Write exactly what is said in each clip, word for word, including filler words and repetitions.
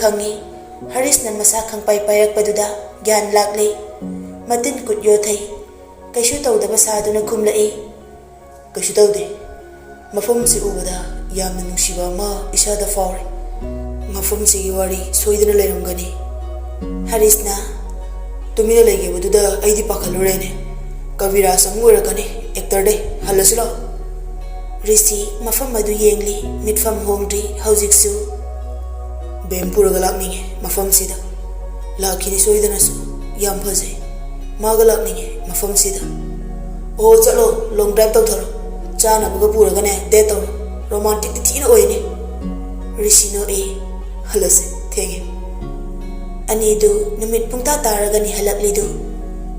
ꯈꯪꯉꯤ꯫ ꯍꯔꯤꯁꯅ ꯃꯁꯥ ꯈꯪꯄꯥꯏ ꯄꯥꯏꯔꯛꯄꯗꯨꯗ ꯒ꯭ꯌꯥꯟ ꯂꯥꯛꯂꯦ꯫ ꯃꯇꯤꯟ ꯀꯨꯠ ꯌꯣꯊꯩ꯫ ꯀꯩꯁꯨ ꯇꯧꯗꯕ ꯁꯥꯗꯨꯅ ꯈꯨꯝꯂꯛꯏ, "ꯀꯩꯁꯨ ꯇꯧꯗꯦ꯫ ꯃꯐꯝꯁꯤ ꯎꯕꯗ ꯌꯥꯝꯅ ꯅꯨꯡꯁꯤꯕ ꯑꯃ ꯏꯁꯥꯗ ꯐꯥꯎꯔꯦ꯫ ꯃꯐꯝꯁꯤꯒꯤ ꯋꯥꯔꯤ ꯁꯣꯏꯗꯅ ꯂꯩꯔꯝꯒꯅꯤ꯫" ꯍꯔꯤꯁꯅ, "ꯇꯨꯃꯤꯟꯅ ꯂꯩꯈꯤꯕꯗꯨꯗ ꯑꯩꯗꯤ ꯄꯥꯈꯠꯂꯨꯔꯦꯅꯦ꯫ ꯀꯕꯤꯔꯥꯖ ꯑꯃꯨꯛ ꯑꯣꯏꯔꯛꯀꯅꯤ꯫ ꯑꯦꯛꯇꯔꯗꯩ ꯍꯜꯂꯁꯤ ꯂꯥꯛꯑꯣ꯫" ꯔꯤꯁꯤ ꯃꯐꯝ ꯑꯗꯨ ꯌꯦꯡꯂꯤ꯫ ꯃꯤꯠꯐꯝ ꯍꯣꯡꯗ꯭ꯔꯤ ꯍꯧꯖꯤꯛꯁꯨ꯫ "ꯕꯦꯝ ꯄꯨꯔꯒ ꯂꯥꯛꯅꯤꯡꯉꯦ ꯃꯐꯝꯁꯤꯗ꯫" "ꯂꯥꯛꯈꯤꯅꯤ ꯁꯣꯏꯗꯅꯁꯨ꯫ ꯌꯥꯝ ꯐꯖꯩ꯫ ꯃꯥꯒ ꯂꯥꯛꯅꯤꯡꯉꯦ ꯃꯐꯝꯁꯤꯗ꯫" "ꯑꯣ, ꯆꯠꯂꯣ, ꯂꯣꯡ ꯗ꯭ꯔꯥꯏꯚ ꯇꯧꯊꯔꯣ꯫ ꯆꯥꯅꯕꯒ ꯄꯨꯔꯒꯅꯦ ꯗꯦꯠ ꯇꯧꯔꯣ꯫ ꯔꯣꯃꯥꯟꯇꯤꯛꯇꯤ ꯊꯤꯅ ꯑꯣꯏꯅꯦ꯫" ꯔꯤꯁꯤ ꯅꯣꯛꯏ꯫ "ꯍꯜꯂꯁꯦ, ꯊꯦꯡꯉꯦ꯫" ꯑꯅꯤꯗꯨ ꯅꯨꯃꯤꯠ ꯄꯨꯡꯇꯥ ꯇꯥꯔꯒꯅꯤ ꯍꯜꯂꯛꯂꯤꯗꯨ꯫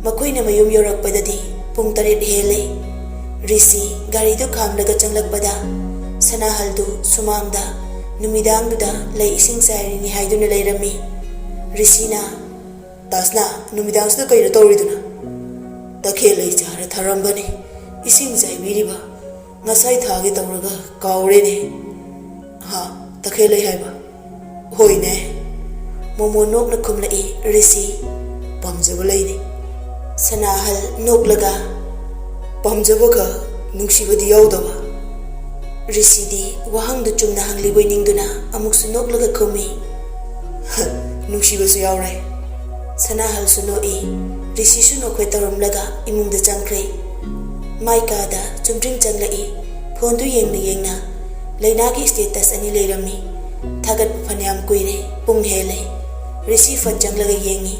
ꯃꯈꯣꯏꯅ ꯃꯌꯨꯝ ꯌꯧꯔꯛꯄꯗꯗꯤ ꯄꯨꯡ ꯇꯔꯦꯠ ꯍꯦꯜꯂꯦ꯫ ꯔꯤꯁꯤ ꯒꯥꯔꯤꯗꯨ ꯈꯥꯝꯂꯒ ꯆꯪꯂꯛꯄꯗ ꯁꯅꯥꯍꯜꯗꯨ ꯁꯨꯃꯥꯡꯗ ꯅꯨꯃꯤꯗꯥꯡꯗꯨꯗ ꯂꯩ ꯏꯁꯤꯡ ꯆꯥꯏꯔꯤꯅꯤ ꯍꯥꯏꯗꯨꯅ ꯂꯩꯔꯝꯃꯤ꯫ ꯔꯤꯁꯤꯅ, "ꯇꯥꯁꯅꯥ, ꯅꯨꯃꯤꯗꯥꯡꯁꯤꯗ ꯀꯩꯅꯣ ꯇꯧꯔꯤꯗꯨꯅ?" "ꯇꯈꯦꯜ ꯂꯩ ꯆꯥꯔ ꯊꯥꯔꯝꯕꯅꯤ꯫ ꯏꯁꯤꯡ ꯆꯥꯏꯕꯤꯔꯤꯕ꯫ ꯉꯁꯥꯏ ꯊꯥꯒꯦ ꯇꯧꯔꯒ ꯀꯥꯎꯔꯦꯅꯦ꯫" "ꯍꯥ? ꯇꯈꯦꯜ ꯂꯩ ꯍꯥꯏꯕ?" "ꯍꯣꯏꯅꯦ꯫" ꯃꯣꯃꯣ ꯅꯣꯛꯅ ꯈꯨꯝꯂꯛꯏ ꯔꯤꯁꯤ꯫ "ꯄꯥꯝꯖꯕ ꯂꯩꯅꯤ꯫" ꯁꯅꯥꯍꯜ ꯅꯣꯛꯂꯒ, "ꯄꯥꯝꯖꯕꯒ ꯅꯨꯡꯁꯤꯕꯗꯤ ꯌꯥꯎꯗꯕ?" ꯔꯤꯁꯤꯗꯤ ꯋꯥꯍꯪꯗꯨ ꯆꯨꯝꯅ ꯍꯪꯂꯤꯕꯣꯏ ꯅꯤꯡꯗꯨꯅ ꯑꯃꯨꯛꯁꯨ ꯅꯣꯛꯂꯒ ꯈꯨꯝꯃꯤ꯫ "ꯅꯨꯡꯁꯤꯕꯁꯨ ꯌꯥꯎꯔꯦ꯫" ꯁꯅꯥꯍꯜꯁꯨ ꯅꯣꯛꯏ꯫ ꯔꯤꯁꯤꯁꯨ ꯅꯣꯛꯐꯦꯠ ꯇꯧꯔꯝꯂꯒ ꯏꯃꯨꯡꯗ ꯆꯪꯈ꯭ꯔꯦ꯫ ꯃꯥꯏ ꯀꯥꯗ ꯆꯨꯝꯗ꯭ꯔꯤꯡ ꯆꯪꯂꯛꯏ꯫ ꯐꯣꯟꯗꯨ ꯌꯦꯡꯅ ꯌꯦꯡꯅ ꯂꯩꯅꯥꯒꯤ ꯁ꯭ꯇꯦꯇꯁ ꯑꯅꯤ ꯂꯩꯔꯝꯃꯤ꯫ ꯊꯥꯒꯠꯄ ꯐꯅꯌꯥꯝ ꯀꯨꯏꯔꯦ, ꯄꯨꯡ ꯍꯦꯜꯂꯦ꯫ ꯔꯤꯁꯤ ꯐꯠ ꯆꯪꯂꯒ ꯌꯦꯡꯉꯤ꯫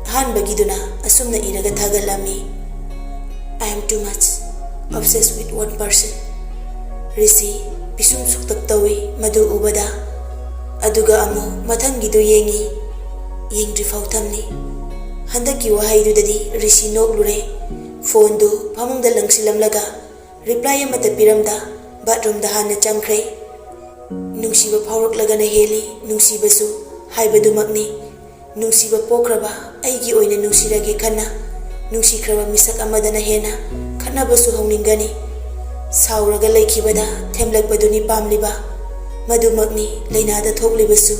ꯑꯍꯥꯟꯕꯒꯤꯗꯨꯅ ꯑꯁꯨꯝꯅ ꯏꯔꯒ ꯊꯥꯒꯠꯂꯝꯃꯤ, "I am too much obsessed with one person." ꯔꯤꯁꯤ ꯄꯤꯁꯨꯝ ꯁꯨꯛꯇꯛ ꯇꯧꯏ ꯃꯗꯨ ꯎꯕꯗ꯫ ꯑꯗꯨꯒ ꯑꯃꯨꯛ ꯃꯊꯪꯒꯤꯗꯨ ꯌꯦꯡꯉꯤ, ꯌꯦꯡꯗ꯭ꯔꯤꯐꯥꯎ ꯊꯝꯂꯤ꯫ ꯍꯟꯗꯛꯀꯤ ꯋꯥꯍꯩꯗꯨꯗꯗꯤ ꯔꯤꯁꯤ ꯅꯣꯛꯂꯨꯔꯦ꯫ ꯐꯣꯟꯗꯨ ꯐꯃꯨꯡꯗ ꯂꯪꯁꯤꯜꯂꯝꯂꯒ ꯔꯤꯄ꯭ꯂꯥꯏ ꯑꯃꯠꯇ ꯄꯤꯔꯝꯗ ꯕꯥꯠꯔꯨꯝꯗ ꯍꯥꯟꯅ ꯆꯪꯈ꯭ꯔꯦ꯫ ꯅꯨꯡꯁꯤꯕ ꯐꯥꯎꯔꯛꯂꯒꯅ ꯍꯦꯜꯂꯤ ꯅꯨꯡꯁꯤꯕꯁꯨ ꯍꯥꯏꯕꯗꯨꯃꯛꯅꯤ꯫ ꯅꯨꯡꯁꯤꯕ ꯄꯣꯛꯈ꯭ꯔꯕ ꯑꯩꯒꯤ ꯑꯣꯏꯅ ꯅꯨꯡꯁꯤꯔꯒꯦ ꯈꯟꯅ ꯅꯨꯡꯁꯤꯈ꯭ꯔꯕ ꯃꯤꯁꯛ ꯑꯃꯗꯅ ꯍꯦꯟꯅ ꯈꯠꯅꯕꯁꯨ ꯍꯧꯅꯤꯡꯒꯅꯤ꯫ ꯁꯥꯎꯔꯒ ꯂꯩꯈꯤꯕꯗ ꯊꯦꯝꯂꯛꯄꯗꯨꯅꯤ ꯄꯥꯝꯂꯤꯕ꯫ ꯃꯗꯨꯃꯛꯅꯤ ꯂꯩꯅꯥꯗ ꯊꯣꯛꯂꯤꯕꯁꯨ꯫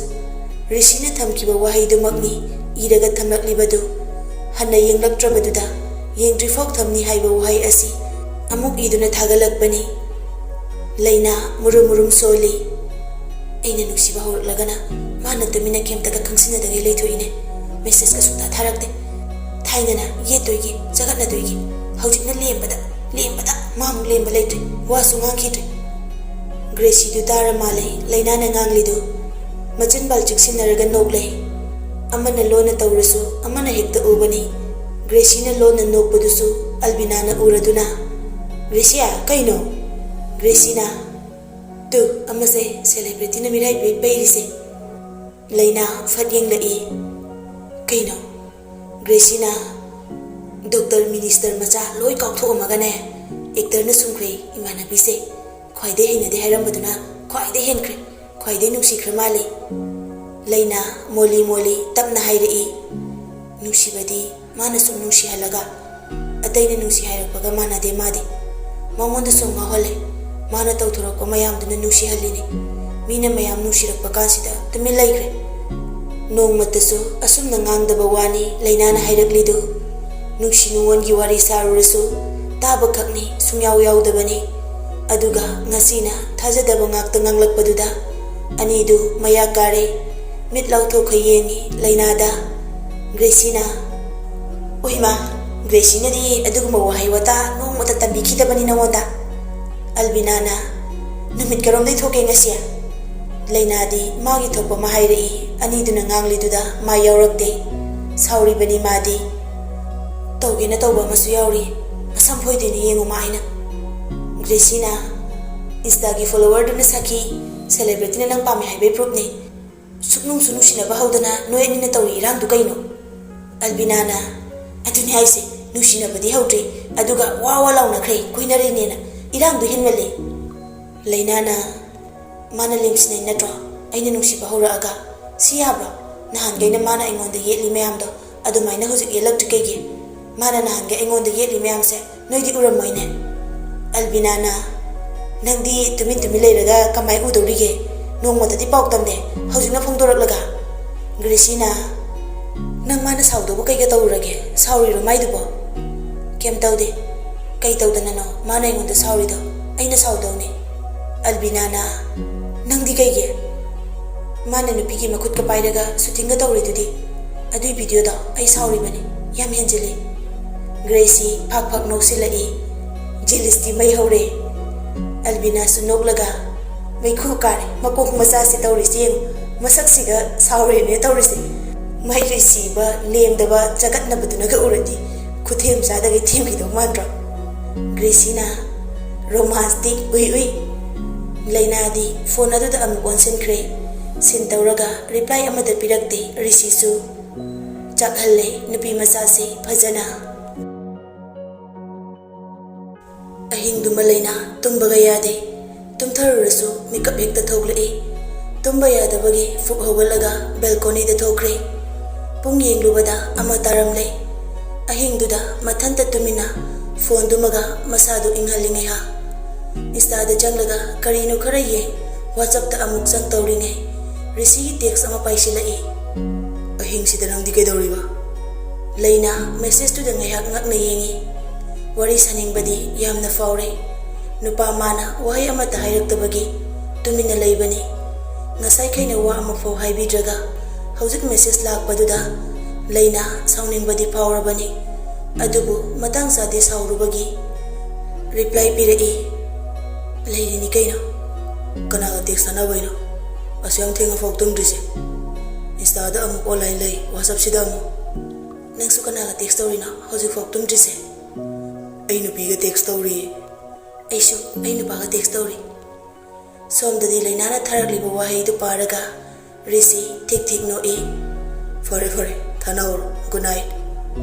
ꯔꯤꯁꯤꯅ ꯊꯝꯈꯤꯕ ꯋꯥꯍꯩꯗꯨꯃꯛꯅꯤ ꯏꯔꯒ ꯊꯝꯂꯛꯂꯤꯕꯗꯨ꯫ ꯍꯟꯅ ꯌꯦꯡꯂꯛꯇ꯭ꯔꯕꯗꯨꯗ ꯌꯦꯡꯗ꯭ꯔꯤꯐꯥꯎ ꯊꯝꯅꯤ ꯍꯥꯏꯕ ꯋꯥꯍꯩ ꯑꯁꯤ ꯑꯃꯨꯛ ꯏꯗꯨꯅ ꯊꯥꯒꯠꯂꯛꯄꯅꯤ꯫ ꯂꯩꯅꯥ ꯃꯨꯔꯨꯝ ꯃꯨꯔꯨꯝ ꯁꯣꯜꯂꯤ꯫ ꯑꯩꯅ ꯅꯨꯡꯁꯤꯕ ꯍꯧꯔꯛꯂꯒꯅ ꯃꯥꯅ ꯇꯨꯃꯤꯟꯅ ꯀꯩꯝꯇꯒ ꯈꯪꯁꯤꯟꯅꯗꯒꯩ ꯂꯩꯊꯣꯛꯏꯅꯦ꯫ ꯃꯦꯁꯦꯖꯀ ꯁꯨꯡꯊꯥ ꯊꯥꯔꯛꯇꯦ꯫ ꯊꯥꯏꯅꯅ ꯌꯦꯠꯇꯣꯏꯒꯤ, ꯆꯒꯠꯅꯗꯣꯏꯒꯤ꯫ ꯍꯧꯖꯤꯛꯅ ꯂꯦꯝꯕꯗ, ꯂꯦꯝꯕꯗ ꯃꯥꯃꯨꯛ ꯂꯦꯝꯕ ꯂꯩꯇ꯭ꯔꯦ꯫ ꯋꯥꯁꯨ ꯉꯥꯡꯈꯤꯗ꯭ꯔꯦ꯫ ꯒ꯭ꯔꯦꯁꯤꯗꯨ ꯇꯥꯔ ꯃꯥꯜꯂꯦ ꯂꯩꯅꯥꯅ ꯉꯥꯡꯂꯤꯗꯨ꯫ ꯃꯆꯤꯟ ꯕꯥꯜ ꯆꯤꯛꯁꯤꯟꯅꯔꯒ ꯅꯣꯛꯂꯦ꯫ ꯑꯃꯅ ꯂꯣꯟꯅ ꯇꯧꯔꯁꯨ ꯑꯃꯅ ꯍꯦꯛꯇ ꯎꯕꯅꯤ꯫ ꯒ꯭ꯔꯦꯁꯤꯅ ꯂꯣꯟꯅ ꯅꯣꯛꯄꯗꯨꯁꯨ ꯑꯜꯕꯤꯅꯥꯅ ꯎꯔꯗꯨꯅ, "ꯒ꯭ꯔꯦꯁꯤꯌꯥ, ꯀꯩꯅꯣ?" ꯒ꯭ꯔꯦꯁꯤꯅ, "ꯇꯨ, ꯑꯃꯁꯦ ꯁꯦꯂꯦꯕ꯭ꯔꯤꯇꯤꯅ ꯃꯤꯔꯥꯏꯕꯤꯔ ꯄꯩꯔꯤꯁꯦ꯫" ꯂꯩꯅꯥ ꯐꯠ ꯌꯦꯡꯂꯛꯏ꯫ "ꯀꯩꯅꯣ?" ꯒ꯭ꯔꯦꯁꯤꯅ, "ꯗꯣꯛꯇꯔ, ꯃꯤꯅꯤꯁꯇꯔ ꯃꯆꯥ ꯂꯣꯏ ꯀꯥꯎꯊꯣꯛꯑꯝꯃꯒꯅꯦ, ꯑꯦꯛꯇꯔꯅ ꯁꯨꯝꯈ꯭ꯔꯦ ꯏꯃꯥꯟꯅꯕꯤꯁꯦ꯫ ꯈ꯭ꯋꯥꯏꯗꯩ ꯍꯩꯅꯗꯦ ꯍꯥꯏꯔꯝꯕꯗꯨꯅ ꯈ꯭ꯋꯥꯏꯗꯩ ꯍꯦꯟꯈ꯭ꯔꯦ, ꯈ꯭ꯋꯥꯏꯗꯩ ꯅꯨꯡꯁꯤꯈ꯭ꯔ ꯃꯥꯜꯂꯦ꯫" ꯂꯩꯅꯥ ꯃꯣꯜꯂꯤ ꯃꯣꯜꯂꯤ ꯇꯞꯅ ꯍꯥꯏꯔꯛꯏ꯫ ꯅꯨꯡꯁꯤꯕꯗꯤ ꯃꯥꯅ ꯁꯨꯝ ꯅꯨꯡꯁꯤꯍꯜꯂꯒ ꯑꯇꯩꯅ ꯅꯨꯡꯁꯤ ꯍꯥꯏꯔꯛꯄꯒ ꯃꯥꯟꯅꯗꯦ ꯃꯥꯗꯤ꯫ ꯃꯉꯣꯟꯗ ꯁꯨꯝ ꯉꯥꯎꯍꯜꯂꯦ꯫ ꯃꯥꯅ ꯇꯧꯊꯣꯔꯛꯄ ꯃꯌꯥꯝꯗꯨꯅ ꯅꯨꯡꯁꯤꯍꯜꯂꯤꯅꯤ꯫ ꯃꯤꯅ ꯃꯌꯥꯝ ꯅꯨꯡꯁꯤꯔꯛꯄ ꯀꯥꯟꯁꯤꯗ ꯇꯨꯃꯤꯟ ꯂꯩꯈ꯭ꯔꯦ꯫ ꯅꯣꯡꯃꯇꯁꯨ ꯑꯁꯨꯝꯅ ꯉꯥꯡꯗꯕ ꯋꯥꯅꯤ ꯂꯩꯅꯥꯅ ꯍꯥꯏꯔꯛꯂꯤꯗꯨ꯫ ꯅꯨꯡꯁꯤ ꯅꯨꯡꯉꯣꯟꯒꯤ ꯋꯥꯔꯤ ꯁꯥꯔꯨꯔꯁꯨ ꯇꯥꯕꯈꯛꯅꯤ, ꯁꯨꯡꯌꯥꯎ ꯌꯥꯎꯗꯕꯅꯤ꯫ ꯑꯗꯨꯒ ꯉꯁꯤꯅ ꯊꯥꯖꯗꯕ ꯉꯥꯛꯇ ꯉꯥꯡꯂꯛꯄꯗꯨꯗ ꯑꯅꯤꯗꯨ ꯃꯌꯥ ꯀꯥꯔꯦ꯫ ꯃꯤꯠ ꯂꯥꯎꯊꯣꯛꯈ ꯌꯦꯡꯉꯤ ꯂꯩꯅꯥꯗ꯫ ꯒ꯭ꯔꯦꯁꯤꯅ, "ꯎꯏꯃꯥ, ꯒ꯭ꯔꯦꯁꯤꯅꯗꯤ ꯑꯗꯨꯒꯨꯝꯕ ꯋꯥꯍꯩ ꯋꯥꯇꯥ ꯅꯣꯡꯃꯇ ꯇꯝꯕꯤꯈꯤꯗꯕꯅꯤ ꯅꯉꯣꯟꯗ꯫" ꯑꯜꯕꯤꯅꯥꯅ, "ꯅꯨꯃꯤꯠ ꯀꯔꯣꯝꯗꯩ ꯊꯣꯛꯀꯦ ꯉꯁꯤ?" ꯂꯩꯅꯥꯗꯤ ꯃꯥꯒꯤ ꯊꯣꯛꯄ ꯑꯃ ꯍꯥꯏꯔꯛꯏ꯫ ꯑꯅꯤꯗꯨꯅ ꯉꯥꯡꯂꯤꯗꯨꯗ ꯃꯥ ꯌꯥꯎꯔꯛꯇꯦ꯫ ꯁꯥꯎꯔꯤꯕꯅꯤ ꯃꯥꯗꯤ꯫ "ꯇꯧꯒꯦꯅ ꯇꯧꯕ ꯑꯃꯁꯨ ꯌꯥꯎꯔꯤ꯫ ꯃꯁꯝ ꯐꯣꯏꯗꯣꯏꯅꯤ ꯌꯦꯡꯉꯨ ꯃꯥ ꯑꯩꯅ꯫" ꯒ꯭ꯔꯦꯁꯤꯅ, "ꯏꯟꯁꯇꯥꯒꯤ ꯐꯣꯂꯣꯋꯔꯗꯨꯅ ꯁꯥꯈꯤ꯫ ꯁꯦꯂꯦꯕ꯭ꯔꯤꯇꯤꯅ ꯅꯪ ꯄꯥꯝꯃꯦ ꯍꯥꯏꯕꯩ ꯄ꯭ꯔꯨꯐꯅꯤ꯫ ꯁꯨꯛꯅꯨꯡꯁꯨ ꯅꯨꯡꯁꯤꯅꯕ ꯍꯧꯗꯅ ꯅꯣꯏ ꯑꯅꯤꯅ ꯇꯧꯔꯤ ꯏꯔꯥꯡꯗꯨ ꯀꯩꯅꯣ?" ꯑꯜꯕꯤꯅꯥꯅ, "ꯑꯗꯨꯅꯤ ꯍꯥꯏꯁꯦ, ꯅꯨꯡꯁꯤꯅꯕꯗꯤ ꯍꯧꯗ꯭ꯔꯤ, ꯑꯗꯨꯒ ꯋꯥ ꯋꯥ ꯂꯥꯎꯅꯈ꯭ꯔꯦ, ꯀꯣꯏꯅꯔꯤꯅꯦꯅ꯫ ꯏꯔꯥꯡꯗꯨ ꯍꯦꯟꯃꯜꯂꯦ꯫" ꯂꯩꯅꯥꯅ, "ꯃꯥꯅ ꯂꯦꯝꯁꯤꯟꯅꯩ ꯅꯠꯇ꯭ꯔꯣ? ꯑꯩꯅ ꯅꯨꯡꯁꯤꯕ ꯍꯧꯔꯛꯑꯒ꯫ ꯁꯤ ꯌꯥꯕ꯭ꯔꯣ? ꯅꯍꯥꯟꯈꯩꯅ ꯃꯥꯅ ꯑꯩꯉꯣꯟꯗ ꯌꯦꯠꯂꯤ ꯃꯌꯥꯝꯗꯣ ꯑꯗꯨꯃꯥꯏꯅ ꯍꯧꯖꯤꯛ ꯌꯦꯠꯂꯛꯇ꯭ꯔꯤ ꯀꯩꯒꯤ? ꯃꯥꯅ ꯅꯍꯥꯟꯈꯩ ꯑꯩꯉꯣꯟꯗ ꯌꯦꯠꯂꯤ ꯃꯌꯥꯝꯁꯦ ꯅꯣꯏꯗꯤ ꯎꯔꯝꯃꯣꯏꯅꯦ꯫" ꯑꯜꯕꯤꯅꯥꯅ, "ꯅꯪꯗꯤ ꯇꯨꯃꯤꯟ ꯇꯨꯃꯤꯟ ꯂꯩꯔꯒ ꯀꯃꯥꯏ ꯎꯗꯧꯔꯤꯒꯦ? ꯅꯣꯡꯃꯇꯗꯤ ꯄꯥꯎ ꯇꯝꯗꯦ, ꯍꯧꯖꯤꯛꯅ ꯐꯣꯡꯗꯣꯔꯛꯂꯒ?" ꯒ꯭ꯔꯦꯁꯤꯅ, "ꯅꯪ ꯃꯥꯅ ꯁꯥꯎꯗꯧꯕ ꯀꯩꯒ ꯇꯧꯔꯨꯔꯒꯦ? ꯁꯥꯎꯔꯤꯔꯣ ꯃꯥꯏꯗꯨꯕꯣ?" "ꯀꯩꯝ ꯇꯧꯗꯦ꯫ ꯀꯩ ꯇꯧꯗꯅꯅꯣ ꯃꯥꯅ ꯑꯩꯉꯣꯟꯗ ꯁꯥꯎꯔꯤꯗꯣ? ꯑꯩꯅ ꯁꯥꯎꯗꯧꯅꯦ꯫" ꯑꯜꯕꯤꯅꯥꯅ, "ꯅꯪꯗꯤ ꯀꯩꯒꯤ? ꯃꯥꯅ ꯅꯨꯄꯤꯒꯤ ꯃꯈꯨꯠꯀ ꯄꯥꯏꯔꯒ ꯁꯨꯇꯤꯡꯒ ꯇꯧꯔꯤꯗꯨꯗꯤ꯫ ꯑꯗꯨꯏ ꯚꯤꯗꯤꯑꯣꯗꯣ ꯑꯩ ꯁꯥꯎꯔꯤꯕꯅꯤ꯫ ꯌꯥꯝ ꯍꯦꯟꯖꯤꯜꯂꯤ꯫" ꯒ꯭ꯔꯦꯁꯤ ꯐꯥꯛ ꯐꯥꯛ ꯅꯣꯛꯁꯤꯜꯂꯛꯏ꯫ ꯖꯦꯂꯤꯁꯇꯤ ꯃꯩ ꯍꯧꯔꯦ꯫ ꯑꯜꯕꯤꯅꯥꯁꯨ ꯅꯣꯛꯂꯒ, "ꯃꯩꯈꯨ ꯀꯥꯔꯦ, ꯃꯀꯣꯛ ꯃꯆꯥꯁꯤ ꯇꯧꯔꯤꯁꯤ ꯌꯦꯡꯉꯨ, ꯃꯁꯛꯁꯤꯒ ꯁꯥꯎꯔꯦꯅꯦ ꯇꯧꯔꯤꯁꯦ꯫ ꯃꯍꯩꯔꯣꯏ ꯁꯤꯕ ꯂꯦꯝꯗꯕ ꯆꯒꯠꯅꯕꯗꯨꯅꯒ ꯎꯔꯗꯤ ꯈꯨꯊꯦꯝ ꯆꯥꯗꯒꯩ ꯊꯦꯝꯈꯤꯗꯧ ꯃꯥꯟꯗ꯭ꯔꯣ?" ꯒ꯭ꯔꯦꯁꯤꯅ, "ꯔꯣꯃꯥꯟꯁꯇꯤꯛ, ꯎꯏ ꯎꯏ꯫" ꯂꯩꯅꯥꯗꯤ ꯐꯣꯟ ꯑꯗꯨꯗ ꯑꯃꯨꯛ ꯑꯣꯟꯁꯤꯟꯈ꯭ꯔꯦ꯫ ꯁꯤꯟ ꯇꯧꯔꯒ ꯔꯤꯄ꯭ꯂꯥꯏ ꯑꯃꯠꯇ ꯄꯤꯔꯛꯇꯦ꯫ ꯔꯤꯁꯤꯁꯨ ꯆꯥꯛꯍꯜꯂꯦ ꯅꯨꯄꯤ ꯃꯆꯥꯁꯤ ꯐꯖꯅ꯫ ꯑꯍꯤꯡꯗꯨꯃ ꯂꯩꯅꯥ ꯇꯨꯝꯕꯒ ꯌꯥꯗꯦ꯫ ꯇꯨꯝꯊꯔꯨꯔꯁꯨ ꯃꯤꯀꯞ ꯍꯦꯛꯇ ꯊꯣꯛꯂꯛꯏ꯫ ꯇꯨꯝꯕ ꯌꯥꯗꯕꯒꯤ ꯐꯨꯛ ꯍꯧꯒꯠꯂꯒ ꯕꯦꯜꯀꯣꯅꯤꯗ ꯊꯣꯛꯈ꯭ꯔꯦ꯫ ꯄꯨꯡ ꯌꯦꯡꯂꯨꯕꯗ ꯑꯃ ꯇꯥꯔꯝꯂꯦ꯫ ꯑꯍꯤꯡꯗꯨꯗ ꯃꯊꯟꯇ ꯇꯨꯃꯤꯟꯅ ꯐꯣꯟꯗꯨꯃꯒ ꯃꯁꯥꯗꯨ ꯏꯪꯍꯜꯂꯤ ꯉꯩꯍꯥꯛ꯫ ꯏꯟꯁꯇꯥꯗ ꯆꯪꯂꯒ ꯀꯔꯤꯅꯣ ꯈꯔ ꯌꯦꯡ, ꯋꯥꯆꯞꯇ ꯑꯃꯨꯛ ꯆꯪ ꯇꯧꯔꯤꯉꯩ ꯔꯤꯁꯤꯒꯤ ꯇꯦꯛꯁ ꯑꯃ ꯄꯥꯏꯁꯤꯜꯂꯛꯏ꯫ "ꯑꯍꯤꯡꯁꯤꯗ ꯅꯪꯗꯤ ꯀꯩꯗꯧꯔꯤꯕ?" ꯂꯩꯅꯥ ꯃꯦꯁꯦꯖꯇꯨꯗ ꯉꯥꯏꯍꯥꯛ ꯉꯛꯅ ꯌꯦꯡꯉꯤ꯫ ꯋꯥꯔꯤ ꯁꯥꯅꯤꯡꯕꯗꯤ ꯌꯥꯝꯅ ꯐꯥꯎꯔꯦ꯫ ꯅꯨꯄꯥ ꯃꯥꯅ ꯋꯥꯍꯩ ꯑꯃꯠꯇ ꯍꯥꯏꯔꯛꯇꯕꯒꯤ ꯇꯨꯃꯤꯟꯅ ꯂꯩꯕꯅꯤ꯫ ꯉꯁꯥꯏꯈꯩꯅ ꯋꯥ ꯑꯃꯐꯥꯎ ꯍꯥꯏꯕꯤꯗ꯭ꯔꯒ ꯍꯧꯖꯤꯛ ꯃꯦꯁꯦꯖ ꯂꯥꯛꯄꯗꯨꯗ ꯂꯩꯅꯥ ꯁꯥꯎꯅꯤꯡꯕꯗꯤ ꯐꯥꯎꯔꯕꯅꯤ꯫ ꯑꯗꯨꯕꯨ ꯃꯇꯥꯡ ꯆꯥꯗꯦ ꯁꯥꯎꯔꯨꯕꯒꯤ ꯔꯤꯄ꯭ꯂꯥꯏ ꯄꯤꯔꯛꯏ꯫ "ꯂꯩꯔꯤꯅꯤ ꯀꯩꯅꯣ꯫ ꯀꯅꯥꯒ ꯇꯦꯛꯁ ꯊꯥꯅꯕꯩꯅꯣ? ꯑꯁꯨꯛ ꯌꯥꯝ ꯊꯦꯡꯉꯐꯥꯎ ꯇꯨꯝꯗ꯭ꯔꯤꯁꯦ꯫ ꯏꯟꯁꯇꯥꯗ ꯑꯃꯨꯛ ꯑꯣꯟꯂꯥꯏꯟ ꯂꯩ, ꯋꯥꯆꯞꯁꯤꯗ ꯑꯃꯨꯛ꯫ ꯅꯪꯁꯨ ꯀꯅꯥꯒ ꯇꯦꯛꯁ ꯇꯧꯔꯤꯅꯣ ꯍꯧꯖꯤꯛꯐꯥꯎ ꯇꯨꯝꯗ꯭ꯔꯤꯁꯦ?" "ꯑꯩ ꯅꯨꯄꯤꯒ ꯇꯦꯛꯁ ꯇꯧꯔꯤꯌꯦ꯫" "ꯑꯩꯁꯨ ꯑꯩ ꯅꯨꯄꯥꯒ ꯇꯦꯛꯁ ꯇꯧꯔꯤ꯫" ꯁꯣꯝꯗꯗꯤ ꯂꯩꯅꯥꯅ ꯊꯥꯔꯛꯂꯤꯕ ꯋꯥꯍꯩꯗꯨ ꯄꯥꯔꯒ ꯔꯤꯁꯤ ꯊꯤꯛ ꯊꯤꯛ ꯅꯣꯛꯏ꯫ "ꯐꯔꯦ ꯐꯔꯦ, ꯊꯥꯅꯍꯧꯔꯣ꯫ Good night."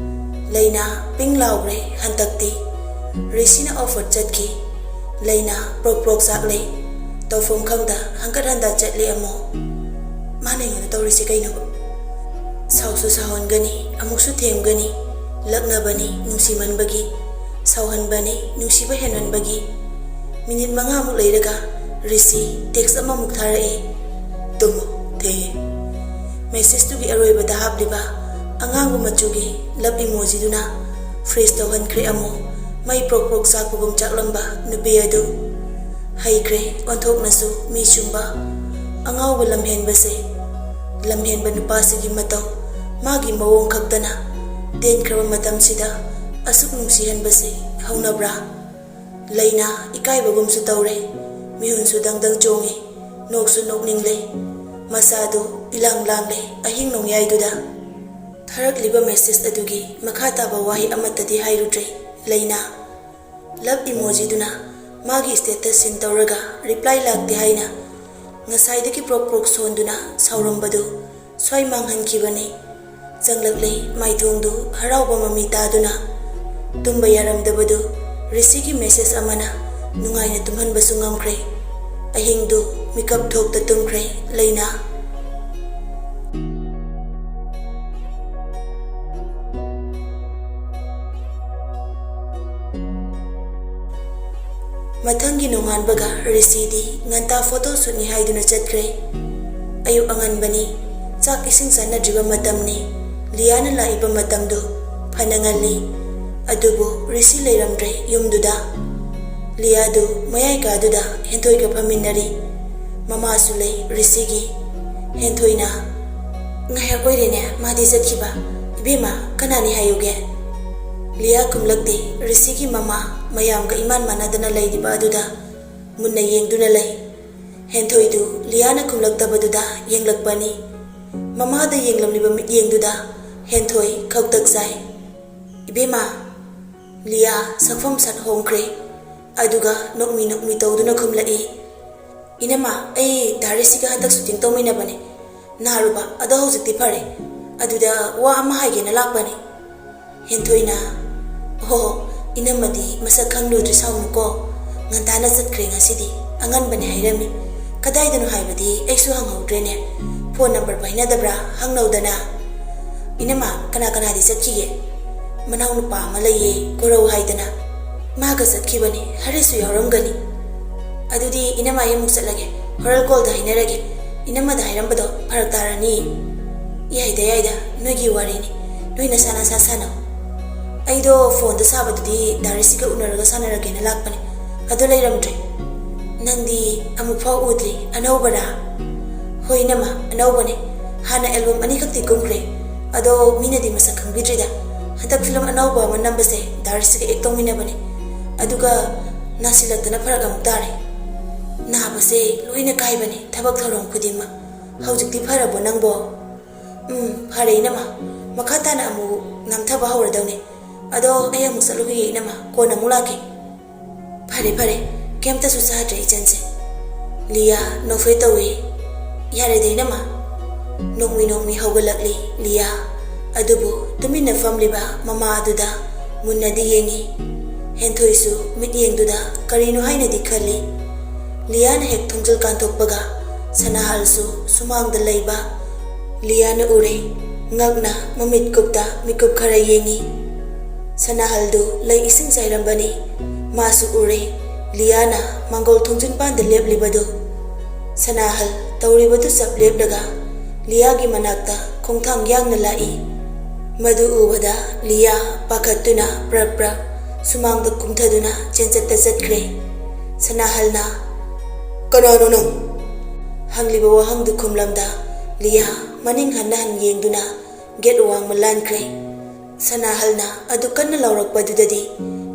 ꯂꯩꯅꯥ ꯄꯤꯡ ꯂꯥꯎꯈ꯭ꯔꯦ ꯍꯟꯗꯛꯇꯤ꯫ ꯔꯤꯁꯤꯅ ꯑꯣꯐꯔ ꯆꯠꯈꯤ꯫ ꯂꯩꯅꯥ ꯄ꯭ꯔꯣꯛ ꯄ꯭ꯔꯣꯛ ꯆꯥꯛꯂꯦ꯫ ꯇꯧꯐꯝ ꯈꯪꯗ ꯍꯟꯒꯠ ꯍꯟꯗ ꯆꯠꯂꯦ ꯑꯃꯨꯛ꯫ ꯃꯥꯅ ꯑꯩꯉꯣꯟꯗ ꯇꯧꯔꯤꯁꯦ ꯀꯩꯅꯣꯕ? ꯁꯥꯎꯁꯨ ꯁꯥꯎꯍꯟꯒꯅꯤ, ꯑꯃꯨꯛꯁꯨ ꯊꯦꯝꯒꯅꯤ꯫ ꯂꯛꯅꯕꯅꯤ ꯅꯨꯡꯁꯤꯃꯟꯕꯒꯤ, ꯁꯥꯎꯍꯟꯕꯅꯤ ꯅꯨꯡꯁꯤꯕ ꯍꯦꯟꯃꯟꯕꯒꯤ꯫ ꯃꯤꯅꯤꯠ ꯃꯉꯥꯃꯨꯛ ꯂꯩꯔꯒ ꯔꯤꯁꯤ ꯇꯦꯛꯁ ꯑꯃꯃꯨꯛ ꯊꯥꯔꯛꯑꯦ꯫ "ꯇꯨꯝꯃꯣ, ꯊꯦꯡꯉꯦ꯫" ꯃꯦꯁꯦꯖꯇꯨꯒꯤ ꯑꯔꯣꯏꯕꯗ ꯍꯥꯞꯂꯤꯕ ꯑꯉꯥꯡꯕ ꯃꯆꯨꯒꯤ ꯂꯞ ꯏꯃꯣꯖꯤꯗꯨꯅ ꯐ꯭ꯔꯤꯖ ꯇꯧꯍꯟꯈ꯭ꯔꯦ꯫ ꯑꯃꯨꯛ ꯃꯩ ꯄ꯭ꯔꯣꯛ ꯄ꯭ꯔꯣꯛ ꯆꯥꯛꯄꯒꯨꯝ ꯆꯥꯛꯂꯝꯕ ꯅꯨꯄꯤ ꯑꯗꯨ ꯍꯩꯈ꯭ꯔꯦ꯫ ꯑꯣꯟꯊꯣꯛꯅꯁꯨ ꯃꯤ ꯁꯨꯝꯕ ꯑꯉꯥꯎꯕ ꯂꯝꯍꯦꯟꯕꯁꯦ꯫ ꯂꯝꯍꯦꯟꯕ ꯅꯨꯄꯥꯁꯤꯒꯤ ꯃꯇꯧ, ꯃꯥꯒꯤ ꯃꯑꯣꯡ ꯈꯛꯇꯅ ꯇꯦꯟꯈ꯭ꯔꯕ ꯃꯇꯝꯁꯤꯗ ꯑꯁꯨꯛ ꯅꯨꯡꯁꯤꯍꯟꯕꯁꯦ ꯍꯧꯅꯕ꯭ꯔꯥ? ꯂꯩꯅꯥ ꯏꯀꯥꯏꯕꯒꯨꯝꯁꯨ ꯇꯧꯔꯦ꯫ ꯃꯤꯍꯨꯟꯁꯨ ꯗꯪꯗꯪ ꯆꯣꯡꯉꯤ꯫ ꯅꯣꯛꯁꯨ ꯅꯣꯛꯅꯤꯡꯂꯦ꯫ ꯃꯁꯥꯗꯨ ꯏꯂꯥꯡ ꯂꯥꯡꯂꯦ꯫ ꯑꯍꯤꯡ ꯅꯣꯡꯌꯥꯏꯗꯨꯗ ꯊꯥꯔꯛꯂꯤꯕ ꯃꯦꯁꯦꯖ ꯑꯗꯨꯒꯤ ꯃꯈꯥ ꯇꯥꯕ ꯋꯥꯍꯩ ꯑꯃꯠꯇꯗꯤ ꯍꯥꯏꯔꯨꯗ꯭ꯔꯦ ꯂꯩꯅꯥ꯫ ꯂꯞ ꯏꯃꯣꯖꯤꯗꯨꯅ ꯃꯥꯒꯤ ꯁ꯭ꯇꯦꯇꯁ ꯁꯤꯟ ꯇꯧꯔꯒ ꯔꯤꯄ꯭ꯂꯥꯏ ꯂꯥꯛꯇꯦ ꯍꯥꯏꯅ ꯉꯁꯥꯏꯗꯒꯤ ꯄ꯭ꯔꯣꯛ ꯄ꯭ꯔꯣꯛ ꯁꯣꯟꯗꯨꯅ ꯁꯥꯎꯔꯝꯕꯗꯨ ꯁ꯭ꯋꯥꯏ ꯃꯥꯡꯍꯟꯈꯤꯕꯅꯤ꯫ ꯆꯪꯂꯛꯂꯦ꯫ ꯃꯥꯏꯊꯣꯡꯗꯨ ꯍꯔꯥꯎꯕ ꯃꯃꯤ ꯇꯥꯗꯨꯅ ꯇꯨꯝꯕ ꯌꯥꯔꯝꯗꯕꯗꯨ ꯔꯤꯁꯤꯒꯤ ꯃꯦꯁꯦꯖ ꯑꯃꯅ ꯅꯨꯡꯉꯥꯏꯅ ꯇꯨꯝꯍꯟꯕꯁꯨ ꯉꯝꯈ꯭ꯔꯦ꯫ ꯑꯍꯤꯡꯗꯨ ꯃꯤꯀꯞ ꯊꯣꯛꯇ ꯇꯨꯝꯈ꯭ꯔꯦ ꯂꯩꯅꯥ꯫ ꯃꯊꯪꯒꯤ ꯅꯣꯡꯉꯥꯟꯕꯒ ꯔꯤꯁꯤꯗꯤ ꯉꯟꯇꯥ ꯐꯣꯇꯣ ꯁꯨꯠꯅꯤ ꯍꯥꯏꯗꯨꯅ ꯆꯠꯈ꯭ꯔꯦ꯫ ꯑꯌꯨꯛ ꯑꯉꯟꯕꯅꯤ꯫ ꯆꯥꯛ ꯏꯁꯤꯡ ꯆꯥꯅꯗ꯭ꯔꯤꯕ ꯃꯇꯝꯅꯤ꯫ ꯂꯤꯌꯥꯅ ꯂꯥꯛꯏꯕ ꯃꯇꯝꯗꯨ ꯐꯅ ꯉꯜꯂꯤ꯫ ꯑꯗꯨꯕꯨ ꯔꯤꯁꯤ ꯂꯩꯔꯝꯗ꯭ꯔꯦ ꯌꯨꯝꯗꯨꯗ꯫ ꯂꯤꯌꯥꯗꯨ ꯃꯌꯥꯏ ꯀꯥꯗꯨꯗ ꯍꯦꯟꯊꯣꯏꯒ ꯐꯝꯃꯤꯟꯅꯔꯤ꯫ ꯃꯃꯥꯁꯨ ꯂꯩ ꯔꯤꯁꯤꯒꯤ꯫ ꯍꯦꯟꯊꯣꯏꯅ, "ꯉꯥꯏꯍꯥꯛ ꯑꯣꯏꯔꯦꯅꯦ ꯃꯥꯗꯤ ꯆꯠꯈꯤꯕ꯫ ꯏꯕꯦꯝꯃ, ꯀꯅꯥꯅꯤ ꯍꯥꯏꯌꯨꯒꯦ?" ꯂꯤꯌꯥ ꯈꯨꯝꯂꯛꯇꯦ꯫ ꯔꯤꯁꯤꯒꯤ ꯃꯃꯥ ꯃꯌꯥꯝꯒ ꯏꯃꯥꯟ ꯃꯥꯟꯅꯗꯅ ꯂꯩꯔꯤꯕ ꯑꯗꯨꯗ ꯃꯨꯟꯅ ꯌꯦꯡꯗꯨꯅ ꯂꯩ꯫ ꯍꯦꯟꯊꯣꯏꯗꯨ ꯂꯤꯌꯥꯅ ꯈꯨꯝꯂꯛꯇꯕꯗꯨꯗ ꯌꯦꯡꯂꯛꯄꯅꯤ꯫ ꯃꯃꯥꯗ ꯌꯦꯡꯂꯝꯂꯤꯕ ꯃꯤꯠꯌꯦꯡꯗꯨꯗ ꯍꯦꯟꯊꯣꯏ ꯈꯧꯇꯛ ꯆꯥꯏ꯫ "ꯏꯕꯦꯝꯃ!" ꯂꯤꯌꯥ ꯁꯛꯐꯝ ꯁꯠ ꯍꯣꯡꯈ꯭ꯔꯦ꯫ ꯑꯗꯨꯒ ꯅꯣꯛꯃꯤ ꯅꯣꯛꯃꯤ ꯇꯧꯗꯨꯅ ꯈꯨꯝꯂꯛꯏ, "ꯏꯅꯝꯃ, ꯑꯩ ꯗꯥ ꯔꯤꯁꯤꯒ ꯍꯟꯗꯛ ꯁꯨꯇꯤꯡ ꯇꯧꯃꯤꯟꯅꯕꯅꯦ꯫ ꯅꯥꯔꯨꯕ, ꯑꯗꯣ ꯍꯧꯖꯤꯛꯇꯤ ꯐꯔꯦ꯫ ꯑꯗꯨꯗ ꯋꯥ ꯑꯃ ꯍꯥꯏꯒꯦꯅ ꯂꯥꯛꯄꯅꯦ꯫" ꯍꯦꯟꯊꯣꯏꯅ, "ꯑꯣꯍꯣ, ꯏꯅꯝꯃꯗꯤ ꯃꯁꯛ ꯈꯪꯂꯨꯗ꯭ꯔꯦ, ꯁꯥꯎꯅꯨꯀꯣ꯫ ꯉꯟꯇꯥꯅ ꯆꯠꯈ꯭ꯔꯦ ꯉꯁꯤꯗꯤ, ꯑꯉꯟꯕꯅꯦ ꯍꯥꯏꯔꯝꯃꯤ꯫ ꯀꯗꯥꯏꯗꯅꯣ ꯍꯥꯏꯕꯗꯤ ꯑꯩꯁꯨ ꯍꯪꯍꯧꯗ꯭ꯔꯦꯅꯦ꯫ Phone number ꯄꯥꯏꯅꯗꯕ꯭ꯔꯥ ꯍꯪꯅꯧꯗꯅ꯫" "ꯏꯅꯝꯃ, ꯀꯅꯥ ꯀꯅꯥꯗꯤ ꯆꯠꯈꯤꯒꯦ?" "ꯃꯅꯥꯎꯅꯨꯄꯥ ꯑꯃ ꯂꯩꯌꯦ, ꯀꯣꯔꯧ ꯍꯥꯏꯗꯅ꯫ ꯃꯥꯒ ꯆꯠꯈꯤꯕꯅꯤ, ꯍꯔꯤꯁꯁꯨ ꯌꯥꯎꯔꯝꯒꯅꯤ꯫" "ꯑꯗꯨꯗꯤ ꯏꯅꯝꯃ, ꯑꯩ ꯑꯃꯨꯛ ꯆꯠꯂꯒꯦ, ꯍꯣꯔꯦꯟ ꯀꯣꯜꯗ ꯍꯥꯏꯅꯔꯒꯦ꯫ ꯏꯅꯝꯃꯗ ꯍꯥꯏꯔꯝꯕꯗꯣ ꯐꯔꯛ ꯇꯥꯔꯅꯤ꯫" ꯌꯥꯏꯗ ꯌꯥꯏꯗ, ꯅꯣꯏꯒꯤ ꯋꯥꯔꯤꯅꯤ, ꯅꯣꯏ ꯅꯁꯥ ꯅꯁꯥ ꯁꯥꯟꯅꯧ꯫ ꯑꯩꯗꯣ ꯐꯣꯟꯗ ꯁꯥꯕꯗꯨꯗꯤ ꯗꯥ ꯔꯤꯁꯤꯒ ꯎꯅꯔꯒ ꯁꯥꯟꯅꯔꯒꯦꯅ ꯂꯥꯛꯄꯅꯦ, ꯑꯗꯣ ꯂꯩꯔꯝꯗ꯭ꯔꯦ꯫ ꯅꯪꯗꯤ ꯑꯃꯨꯛꯐꯥꯎ ꯎꯗ꯭ꯔꯤ, ꯑꯅꯧꯕꯔꯥ? ꯍꯣꯏ ꯏꯅꯝꯃ, ꯑꯅꯧꯕꯅꯦ꯫ ꯍꯥꯟꯅ ꯑꯦꯜꯕꯝ ꯑꯅꯤꯈꯛꯇꯤ ꯀꯨꯝꯈ꯭ꯔꯦ, ꯑꯗꯣ ꯃꯤꯅꯗꯤ ꯃꯁꯛ ꯈꯪꯕꯤꯗ꯭ꯔꯤꯗ꯫ ꯍꯟꯗꯛ ꯐꯤꯂꯝ ꯑꯅꯧꯕ ꯑꯃ ꯅꯝꯕꯁꯦ ꯗꯥ ꯔꯤꯁꯤꯒ ꯑꯦꯛ ꯇꯧꯃꯤꯟꯅꯕꯅꯦ, ꯑꯗꯨꯒ ꯅꯥꯁꯤꯜꯂꯛꯇꯅ ꯐꯔꯛ ꯑꯃꯨꯛ ꯇꯥꯔꯦ꯫ ꯅꯥꯕꯁꯦ ꯂꯣꯏꯅ ꯀꯥꯏꯕꯅꯦ, ꯊꯕꯛ ꯊꯧꯔꯝ ꯈꯨꯗꯤꯡꯃꯛ꯫ ꯍꯧꯖꯤꯛꯇꯤ ꯐꯔꯕꯣ ꯅꯪꯕꯣ? ꯎꯝ, ꯐꯔꯦ ꯏꯅꯝꯃ, ꯃꯈꯥ ꯇꯥꯅ ꯑꯃꯨꯛ ꯅꯝꯊꯕ ꯍꯧꯔꯗꯧꯅꯦ꯫ ꯑꯗꯣ ꯑꯩ ꯑꯃꯨꯛ ꯆꯠꯂꯨꯈꯤꯒꯦ ꯏꯅꯝꯃ, ꯀꯣꯟꯅ ꯑꯃꯨꯛ ꯂꯥꯛꯀꯦ꯫ ꯐꯔꯦ ꯐꯔꯦ, ꯀꯩꯝꯇꯁꯨ ꯆꯥꯗ꯭ꯔꯦ ꯏꯆꯟꯁꯦ꯫ ꯂꯤꯌꯥ ꯅꯣꯛꯐꯦ ꯇꯧꯏ꯫ ꯌꯥꯔꯦꯗ ꯏꯅꯝꯃ꯫ ꯅꯣꯛꯃꯤ ꯅꯣꯛꯃꯤ ꯍꯧꯒꯠꯂꯛꯂꯤ ꯂꯤꯌꯥ꯫ ꯑꯗꯨꯕꯨ ꯇꯨꯃꯤꯟꯅ ꯐꯝꯂꯤꯕ ꯃꯃꯥ ꯑꯗꯨꯗ ꯃꯨꯟꯅꯗꯤ ꯌꯦꯡꯏ꯫ ꯍꯦꯟꯊꯣꯏꯁꯨ ꯃꯤꯠꯌꯦꯡꯗꯨꯗ ꯀꯔꯤꯅꯣ ꯍꯥꯏꯅꯗꯤ ꯈꯜꯂꯤ꯫ ꯂꯤꯌꯥꯅ ꯍꯦꯛ ꯊꯣꯡꯖꯤꯜ ꯀꯥꯟꯊꯣꯛꯄꯒ ꯁꯅꯥꯍꯜꯁꯨ ꯁꯨꯃꯥꯡꯗ ꯂꯩꯕ ꯂꯤꯌꯥꯅ ꯎꯔꯦ꯫ ꯉꯛꯅ ꯃꯃꯤꯠ ꯀꯨꯞꯇ ꯃꯤꯀꯨꯞ ꯈꯔ ꯌꯦꯡꯏ꯫ ꯁꯅꯥꯍꯜꯗꯨ ꯂꯩ ꯏꯁꯤꯡ ꯆꯥꯏꯔꯝꯕꯅꯤ꯫ ꯃꯥꯁꯨ ꯎꯔꯦ꯫ ꯂꯤꯌꯥꯅ ꯃꯥꯡꯒꯣꯜ ꯊꯣꯡꯖꯤꯟꯄꯥꯟꯗ ꯂꯦꯞꯂꯤꯕꯗꯨ꯫ ꯁꯅꯥꯍꯜ ꯇꯧꯔꯤꯕꯗꯨ ꯆꯞ ꯂꯦꯞꯂꯒ ꯂꯤꯌꯥꯒꯤ ꯃꯅꯥꯛꯇ ꯈꯣꯡꯊꯥꯡ ꯌꯥꯡꯅ ꯂꯥꯛꯏ꯫ ꯃꯗꯨ ꯎꯕꯗ ꯂꯤꯌꯥ ꯄꯥꯈꯠꯇꯨꯅ ꯄ꯭ꯔꯞ ꯄ꯭ꯔꯞ ꯁꯨꯃꯥꯡꯗ ꯀꯨꯝꯊꯗꯨꯅ ꯆꯦꯟꯆꯠꯇ ꯆꯠꯈ꯭ꯔꯦ꯫ ꯁꯅꯥꯍꯜꯅ, "ꯀꯅꯥꯅꯣ ꯅꯪ?" ꯍꯪꯂꯤꯕ ꯋꯥꯍꯪꯗꯨ ꯈꯨꯝꯂꯝꯗ ꯂꯤꯌꯥ ꯃꯅꯤꯡ ꯍꯟꯅ ꯍꯟ ꯌꯦꯡꯗꯨꯅ ꯒꯦꯠ ꯋꯥꯡꯃ ꯂꯥꯟꯈ꯭ꯔꯦ꯫ ꯁꯅꯥꯍꯜꯅ ꯑꯗꯨ ꯀꯟꯅ ꯂꯥꯎꯔꯛꯄꯗꯨꯗꯗꯤ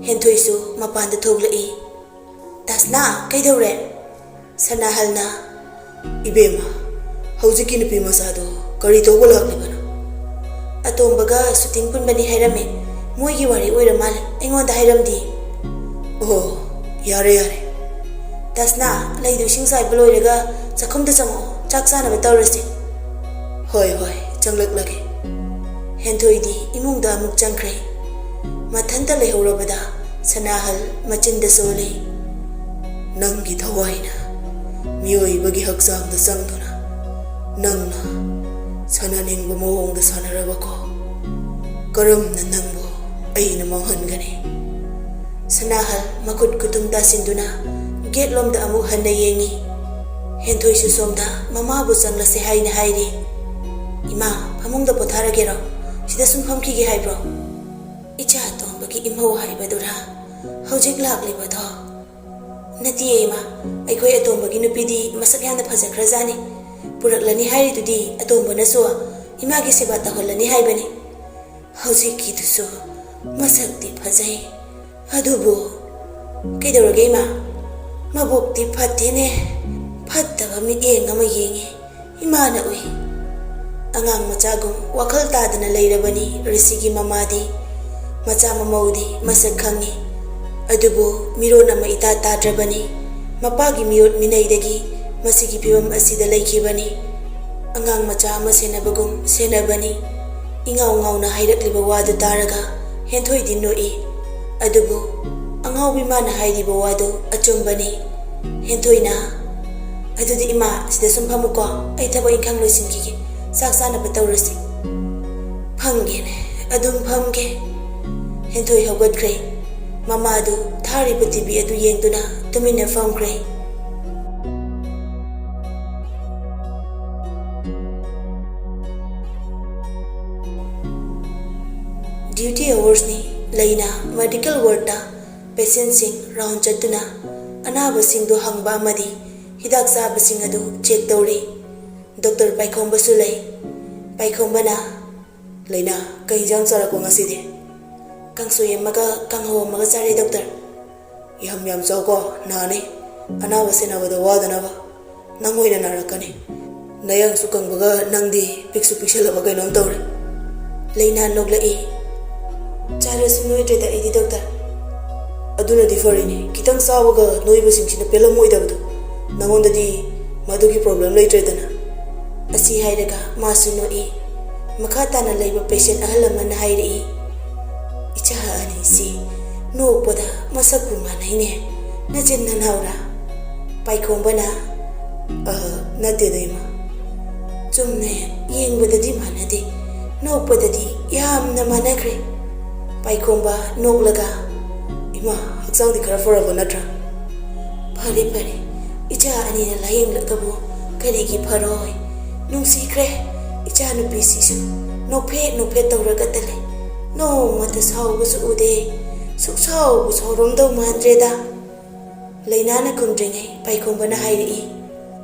ꯍꯦꯟꯊꯣꯏꯁꯨ ꯃꯄꯥꯟꯗ ꯊꯣꯛꯂꯛꯏ꯫ "ꯇꯥꯁꯅꯥ, ꯀꯩꯗꯧꯔꯦ?" ꯁꯅꯥꯍꯜꯅ, "ꯏꯕꯦꯝꯃ, ꯍꯧꯖꯤꯛꯀꯤ ꯅꯨꯄꯤ ꯃꯆꯥꯗꯣ ꯀꯔꯤ ꯇꯧꯕ ꯂꯥꯛꯂꯤꯕꯅꯣ?" "ꯑꯇꯣꯝꯕꯒ ꯁꯨꯇꯤꯡ ꯄꯨꯟꯕꯅꯤ ꯍꯥꯏꯔꯝꯃꯦ꯫ ꯃꯣꯏꯒꯤ ꯋꯥꯔꯤ ꯑꯣꯏꯔ ꯃꯥꯜꯂꯦ, ꯑꯩꯉꯣꯟꯗ ꯍꯥꯏꯔꯝꯗꯦ꯫" "ꯑꯣ, ꯌꯥꯔꯦ, ꯌꯥꯔꯦ꯫ ꯇꯥꯁꯅꯥ, ꯂꯩꯗꯨ ꯏꯁꯤꯡ ꯆꯥꯏꯕ ꯂꯣꯏꯔꯒ ꯆꯥꯛꯈꯨꯝꯗ ꯆꯪꯉꯛꯑꯣ, ꯆꯥꯛ ꯆꯥꯅꯕ ꯇꯧꯔꯁꯤ꯫" "ꯍꯣꯏ, ꯍꯣꯏ, ꯆꯪꯂꯛꯂꯒꯦ꯫" ꯍꯦꯟꯊꯣꯏꯗꯤ ꯏꯃꯨꯡꯗ ꯑꯃꯨꯛ ꯆꯪꯈ꯭ꯔꯦ꯫ ꯃꯊꯟꯇ ꯂꯩꯍꯧꯔꯕꯗ ꯁꯅꯥꯍꯜ ꯃꯆꯤꯟꯗ ꯁꯣꯜꯂꯤ꯫ "ꯅꯪꯒꯤ ꯊꯋꯥꯏꯅ ꯃꯤꯑꯣꯏꯕꯒꯤ ꯍꯛꯆꯥꯡꯗ ꯆꯪꯗꯨꯅ ꯅꯪꯅ ꯁꯥꯟꯅꯅꯤꯡꯕ ꯃꯑꯣꯡꯗ ꯁꯥꯟꯅꯔꯕꯀꯣ? ꯀꯔꯝꯅ ꯅꯪꯕꯨ ꯑꯩꯅ ꯃꯥꯡꯍꯟꯒꯅꯤ?" ꯁꯅꯥꯍꯜ ꯃꯈꯨꯠ ꯈꯨꯇꯨꯝ ꯇꯥꯁꯤꯟꯗꯨꯅ ꯒꯦꯠꯂꯣꯝꯗ ꯑꯃꯨꯛ ꯍꯟꯅ ꯌꯦꯡꯏ꯫ ꯍꯦꯟꯊꯣꯏꯁꯨ ꯁꯣꯝꯗ ꯃꯃꯥꯕꯨ ꯆꯪꯂꯁꯦ ꯍꯥꯏꯅ ꯍꯥꯏꯔꯤ꯫ ꯏꯃꯥ, ꯐꯃꯨꯡꯗ ꯄꯣꯊꯥꯔꯒꯦꯔꯣ? ꯁꯤꯗ ꯁꯨꯝ ꯐꯝꯈꯤꯒꯦ ꯍꯥꯏꯕ꯭ꯔꯣ? ꯏꯆꯥ ꯑꯇꯣꯝꯕꯒꯤ ꯏꯃꯧ ꯍꯥꯏꯕꯗꯨꯔꯥ ꯍꯧꯖꯤꯛ ꯂꯥꯛꯂꯤꯕꯗꯣ? ꯅꯠꯇꯤꯌꯦ ꯏꯃꯥ, ꯑꯩꯈꯣꯏ ꯑꯇꯣꯝꯕꯒꯤ ꯅꯨꯄꯤꯗꯤ ꯃꯁꯛ ꯌꯥꯝꯅ ꯐꯖꯈ꯭ꯔꯖꯥꯠꯅꯤ꯫ ꯄꯨꯔꯛꯂꯅꯤ ꯍꯥꯏꯔꯤꯗꯨꯗꯤ ꯑꯇꯣꯝꯕꯅꯁꯨ ꯏꯃꯥꯒꯤ ꯁꯦꯕꯥ ꯇꯧꯍꯜꯂꯅꯤ ꯍꯥꯏꯕꯅꯤ꯫ ꯍꯧꯖꯤꯛꯀꯤꯗꯨꯁꯨ ꯃꯁꯛꯇꯤ ꯐꯖꯩ, ꯑꯗꯨꯕꯨ ꯀꯩꯗꯧꯔꯒꯦ ꯏꯃꯥ? ꯃꯕꯨꯛꯇꯤ ꯐꯠꯇꯦꯅꯦ꯫ ꯐꯠꯇꯕ ꯃꯤꯠꯌꯦꯡ ꯑꯃ ꯌꯦꯡꯉꯤ꯫ ꯏꯃꯥꯅ ꯎꯏ꯫ ꯑꯉꯥꯡ ꯃꯆꯥꯒꯨꯝ ꯋꯥꯈꯜ ꯇꯥꯗꯅ ꯂꯩꯔꯕꯅꯤ ꯔꯤꯁꯤꯒꯤ ꯃꯃꯥꯗꯤ꯫ ꯃꯆꯥ ꯃꯃꯧꯗꯤ ꯃꯁꯛ ꯈꯪꯉꯤ, ꯑꯗꯨꯕꯨ ꯃꯤꯔꯣꯟ ꯑꯃ ꯏꯇꯥ ꯇꯥꯗ꯭ꯔꯕꯅꯤ꯫ ꯃꯄꯥꯒꯤ ꯃꯤꯑꯣꯠ ꯃꯤꯅꯩꯗꯒꯤ ꯃꯁꯤꯒꯤ ꯐꯤꯕꯝ ꯑꯁꯤꯗ ꯂꯩꯈꯤꯕꯅꯤ꯫ ꯑꯉꯥꯡ ꯃꯆꯥ ꯑꯃ ꯁꯦꯟꯅꯕꯒꯨꯝ ꯁꯦꯟꯅꯕꯅꯤ꯫ ꯏꯉꯥꯎ ꯉꯥꯎꯅ ꯍꯥꯏꯔꯛꯂꯤꯕ ꯋꯥꯗꯨ ꯇꯥꯔꯒ ꯍꯦꯟꯊꯣꯏꯗꯤ ꯅꯣꯛꯏ꯫ ꯑꯗꯨꯕꯨ ꯑꯉꯥꯎꯕꯤ ꯃꯥꯅ ꯍꯥꯏꯔꯤꯕ ꯋꯥꯗꯨ ꯑꯆꯨꯝꯕꯅꯤ꯫ ꯍꯦꯟꯊꯣꯏꯅ, "ꯑꯗꯨꯗꯤ ꯏꯃꯥ, ꯁꯤꯗ ꯁꯨꯝ ꯐꯝꯃꯨꯀꯣ, ꯑꯩ ꯊꯕꯛ ꯏꯪꯈꯥꯡ ꯂꯣꯏꯁꯤꯟꯈꯤꯒꯦ, ꯆꯥꯛ ꯆꯥꯅꯕ ꯇꯧꯔꯁꯤ꯫" "ꯐꯝꯒꯦꯅꯦ, ꯑꯗꯨꯝ ꯐꯝꯒꯦ꯫" ꯍꯦꯟꯊꯣꯏ ꯍꯧꯒꯠꯈ꯭ꯔꯦ꯫ ꯃꯃꯥꯗꯨ ꯊꯥꯔꯤꯕ ꯇꯤꯚꯤ ꯑꯗꯨ ꯌꯦꯡꯗꯨꯅ ꯇꯨꯃꯤꯟꯅ ꯐꯝꯈ꯭ꯔꯦ꯫ ꯗ꯭ꯌꯨꯇꯤ ꯑꯋꯥꯔꯁꯅꯤ꯫ ꯂꯩꯅꯥ ꯃꯦꯗꯤꯀꯦꯜ ꯋꯥꯔꯗꯇ ꯄꯦꯁꯦꯟꯁꯤꯡ ꯔꯥꯎꯟ ꯆꯠꯇꯨꯅ ꯑꯅꯥꯕꯁꯤꯡꯗꯨ ꯍꯪꯕ ꯑꯃꯗꯤ ꯍꯤꯗꯥꯛ ꯆꯥꯕꯁꯤꯡ ꯑꯗꯨ ꯆꯦꯛ ꯇꯧꯔꯤ꯫ ꯗꯣꯛꯇꯔ ꯄꯥꯏꯈꯣꯝꯕꯁꯨ ꯂꯩ꯫ ꯄꯥꯏꯈꯣꯝꯕꯅ, "ꯂꯩꯅꯥ, ꯀꯩ ꯏꯟꯖꯥꯡ ꯆꯥꯔꯛꯄ ꯉꯁꯤꯗꯤ?" "ꯀꯥꯡꯁꯣꯏ ꯑꯃꯒ ꯀꯥꯡꯍꯧ ꯑꯃꯒ ꯆꯥꯔꯦ, ꯗꯣꯛꯇꯔ꯫" "ꯌꯥꯝ ꯌꯥꯝ ꯆꯥꯎꯀꯣ, ꯅꯥꯅꯤ꯫ ꯑꯅꯥꯕ ꯁꯦꯟꯅꯕꯗ ꯋꯥꯗꯅꯕ꯫ ꯅꯪ ꯑꯣꯏꯅ ꯅꯥꯔꯛꯀꯅꯤ꯫ ꯅꯌꯥꯡꯁꯨ ꯀꯪꯕꯒ ꯅꯪꯗꯤ ꯄꯤꯛꯁꯨ ꯄꯤꯛꯁꯜꯂꯕ ꯀꯩꯅꯣꯝ ꯇꯧꯔꯦ꯫" ꯂꯩꯅꯥ ꯅꯣꯛꯂꯛꯏ꯫ "ꯆꯥꯔꯁꯨ ꯅꯣꯏꯗ꯭ꯔꯦꯗ ꯑꯩꯗꯤ, ꯗꯣꯛꯇꯔ꯫" "ꯑꯗꯨꯅꯗꯤ ꯐꯔꯤꯅꯤ, ꯈꯤꯇꯪ ꯆꯥꯕꯒ ꯅꯣꯏꯕꯁꯤꯡꯁꯤꯅ ꯄꯦꯜꯂꯝꯃꯣꯏꯗꯕꯗꯣ꯫ ꯅꯉꯣꯟꯗꯗꯤ ꯃꯗꯨꯒꯤ ꯄ꯭ꯔꯣꯕ꯭ꯂꯦꯝ ꯂꯩꯇ꯭ꯔꯦꯗꯅ꯫" ꯑꯁꯤ ꯍꯥꯏꯔꯒ ꯃꯥꯁꯨ ꯅꯣꯛꯏ꯫ ꯃꯈꯥ ꯇꯥꯅ ꯂꯩꯕ ꯄꯦꯁꯦꯟ ꯑꯍꯜ ꯑꯃꯅ ꯍꯥꯏꯔꯛꯏ, "ꯏꯆꯥ ꯑꯅꯤꯁꯤ ꯅꯣꯛꯄꯗ ꯃꯁꯛꯄꯨ ꯃꯥꯟꯅꯩꯅꯦ꯫ ꯅꯆꯤꯟ ꯅꯅꯥꯎꯔꯥ?" ꯄꯥꯏꯈꯣꯝꯕꯅ, "ꯑ, ꯅꯠꯇꯦꯗ, ꯏꯃꯥ꯫ ꯆꯨꯝꯅ ꯌꯦꯡꯕꯗꯗꯤ ꯃꯥꯟꯅꯗꯦ, ꯅꯣꯛꯄꯗꯗꯤ ꯌꯥꯝꯅ ꯃꯥꯟꯅꯈ꯭ꯔꯦ꯫" ꯄꯥꯏꯈꯣꯝꯕ ꯅꯣꯛꯂꯒ, "ꯏꯃꯥ, ꯍꯛꯆꯥꯡꯗꯤ ꯈꯔ ꯐꯔꯕ ꯅꯠꯇ꯭ꯔꯥ?" "ꯐꯔꯦ, ꯐꯔꯦ꯫ ꯏꯆꯥ ꯑꯅꯤꯅ ꯂꯥꯌꯦꯡꯂꯒꯕꯨ ꯀꯔꯤꯒꯤ ꯐꯔꯣꯏ? ꯅꯨꯡꯁꯤꯈ꯭ꯔꯦ꯫ "ꯏꯆꯥꯅꯨꯄꯤꯁꯤꯁꯨ ꯅꯣꯛꯐꯦꯠ ꯅꯣꯛꯐꯦꯠ ꯇꯧꯔꯒꯇ ꯂꯩ꯫ ꯅꯣꯡꯃꯇ ꯁꯥꯎꯕꯁꯨ ꯎꯗꯦ꯫ ꯁꯨꯛꯁꯥꯎꯕꯨ ꯁꯥꯎꯔꯝꯗꯧ ꯃꯥꯟꯗ꯭ꯔꯦꯗ꯫" ꯂꯩꯅꯥꯅ ꯈꯨꯝꯗ꯭ꯔꯤꯉꯩ ꯄꯥꯏꯈꯣꯝꯕꯅ ꯍꯥꯏꯔꯛꯏ,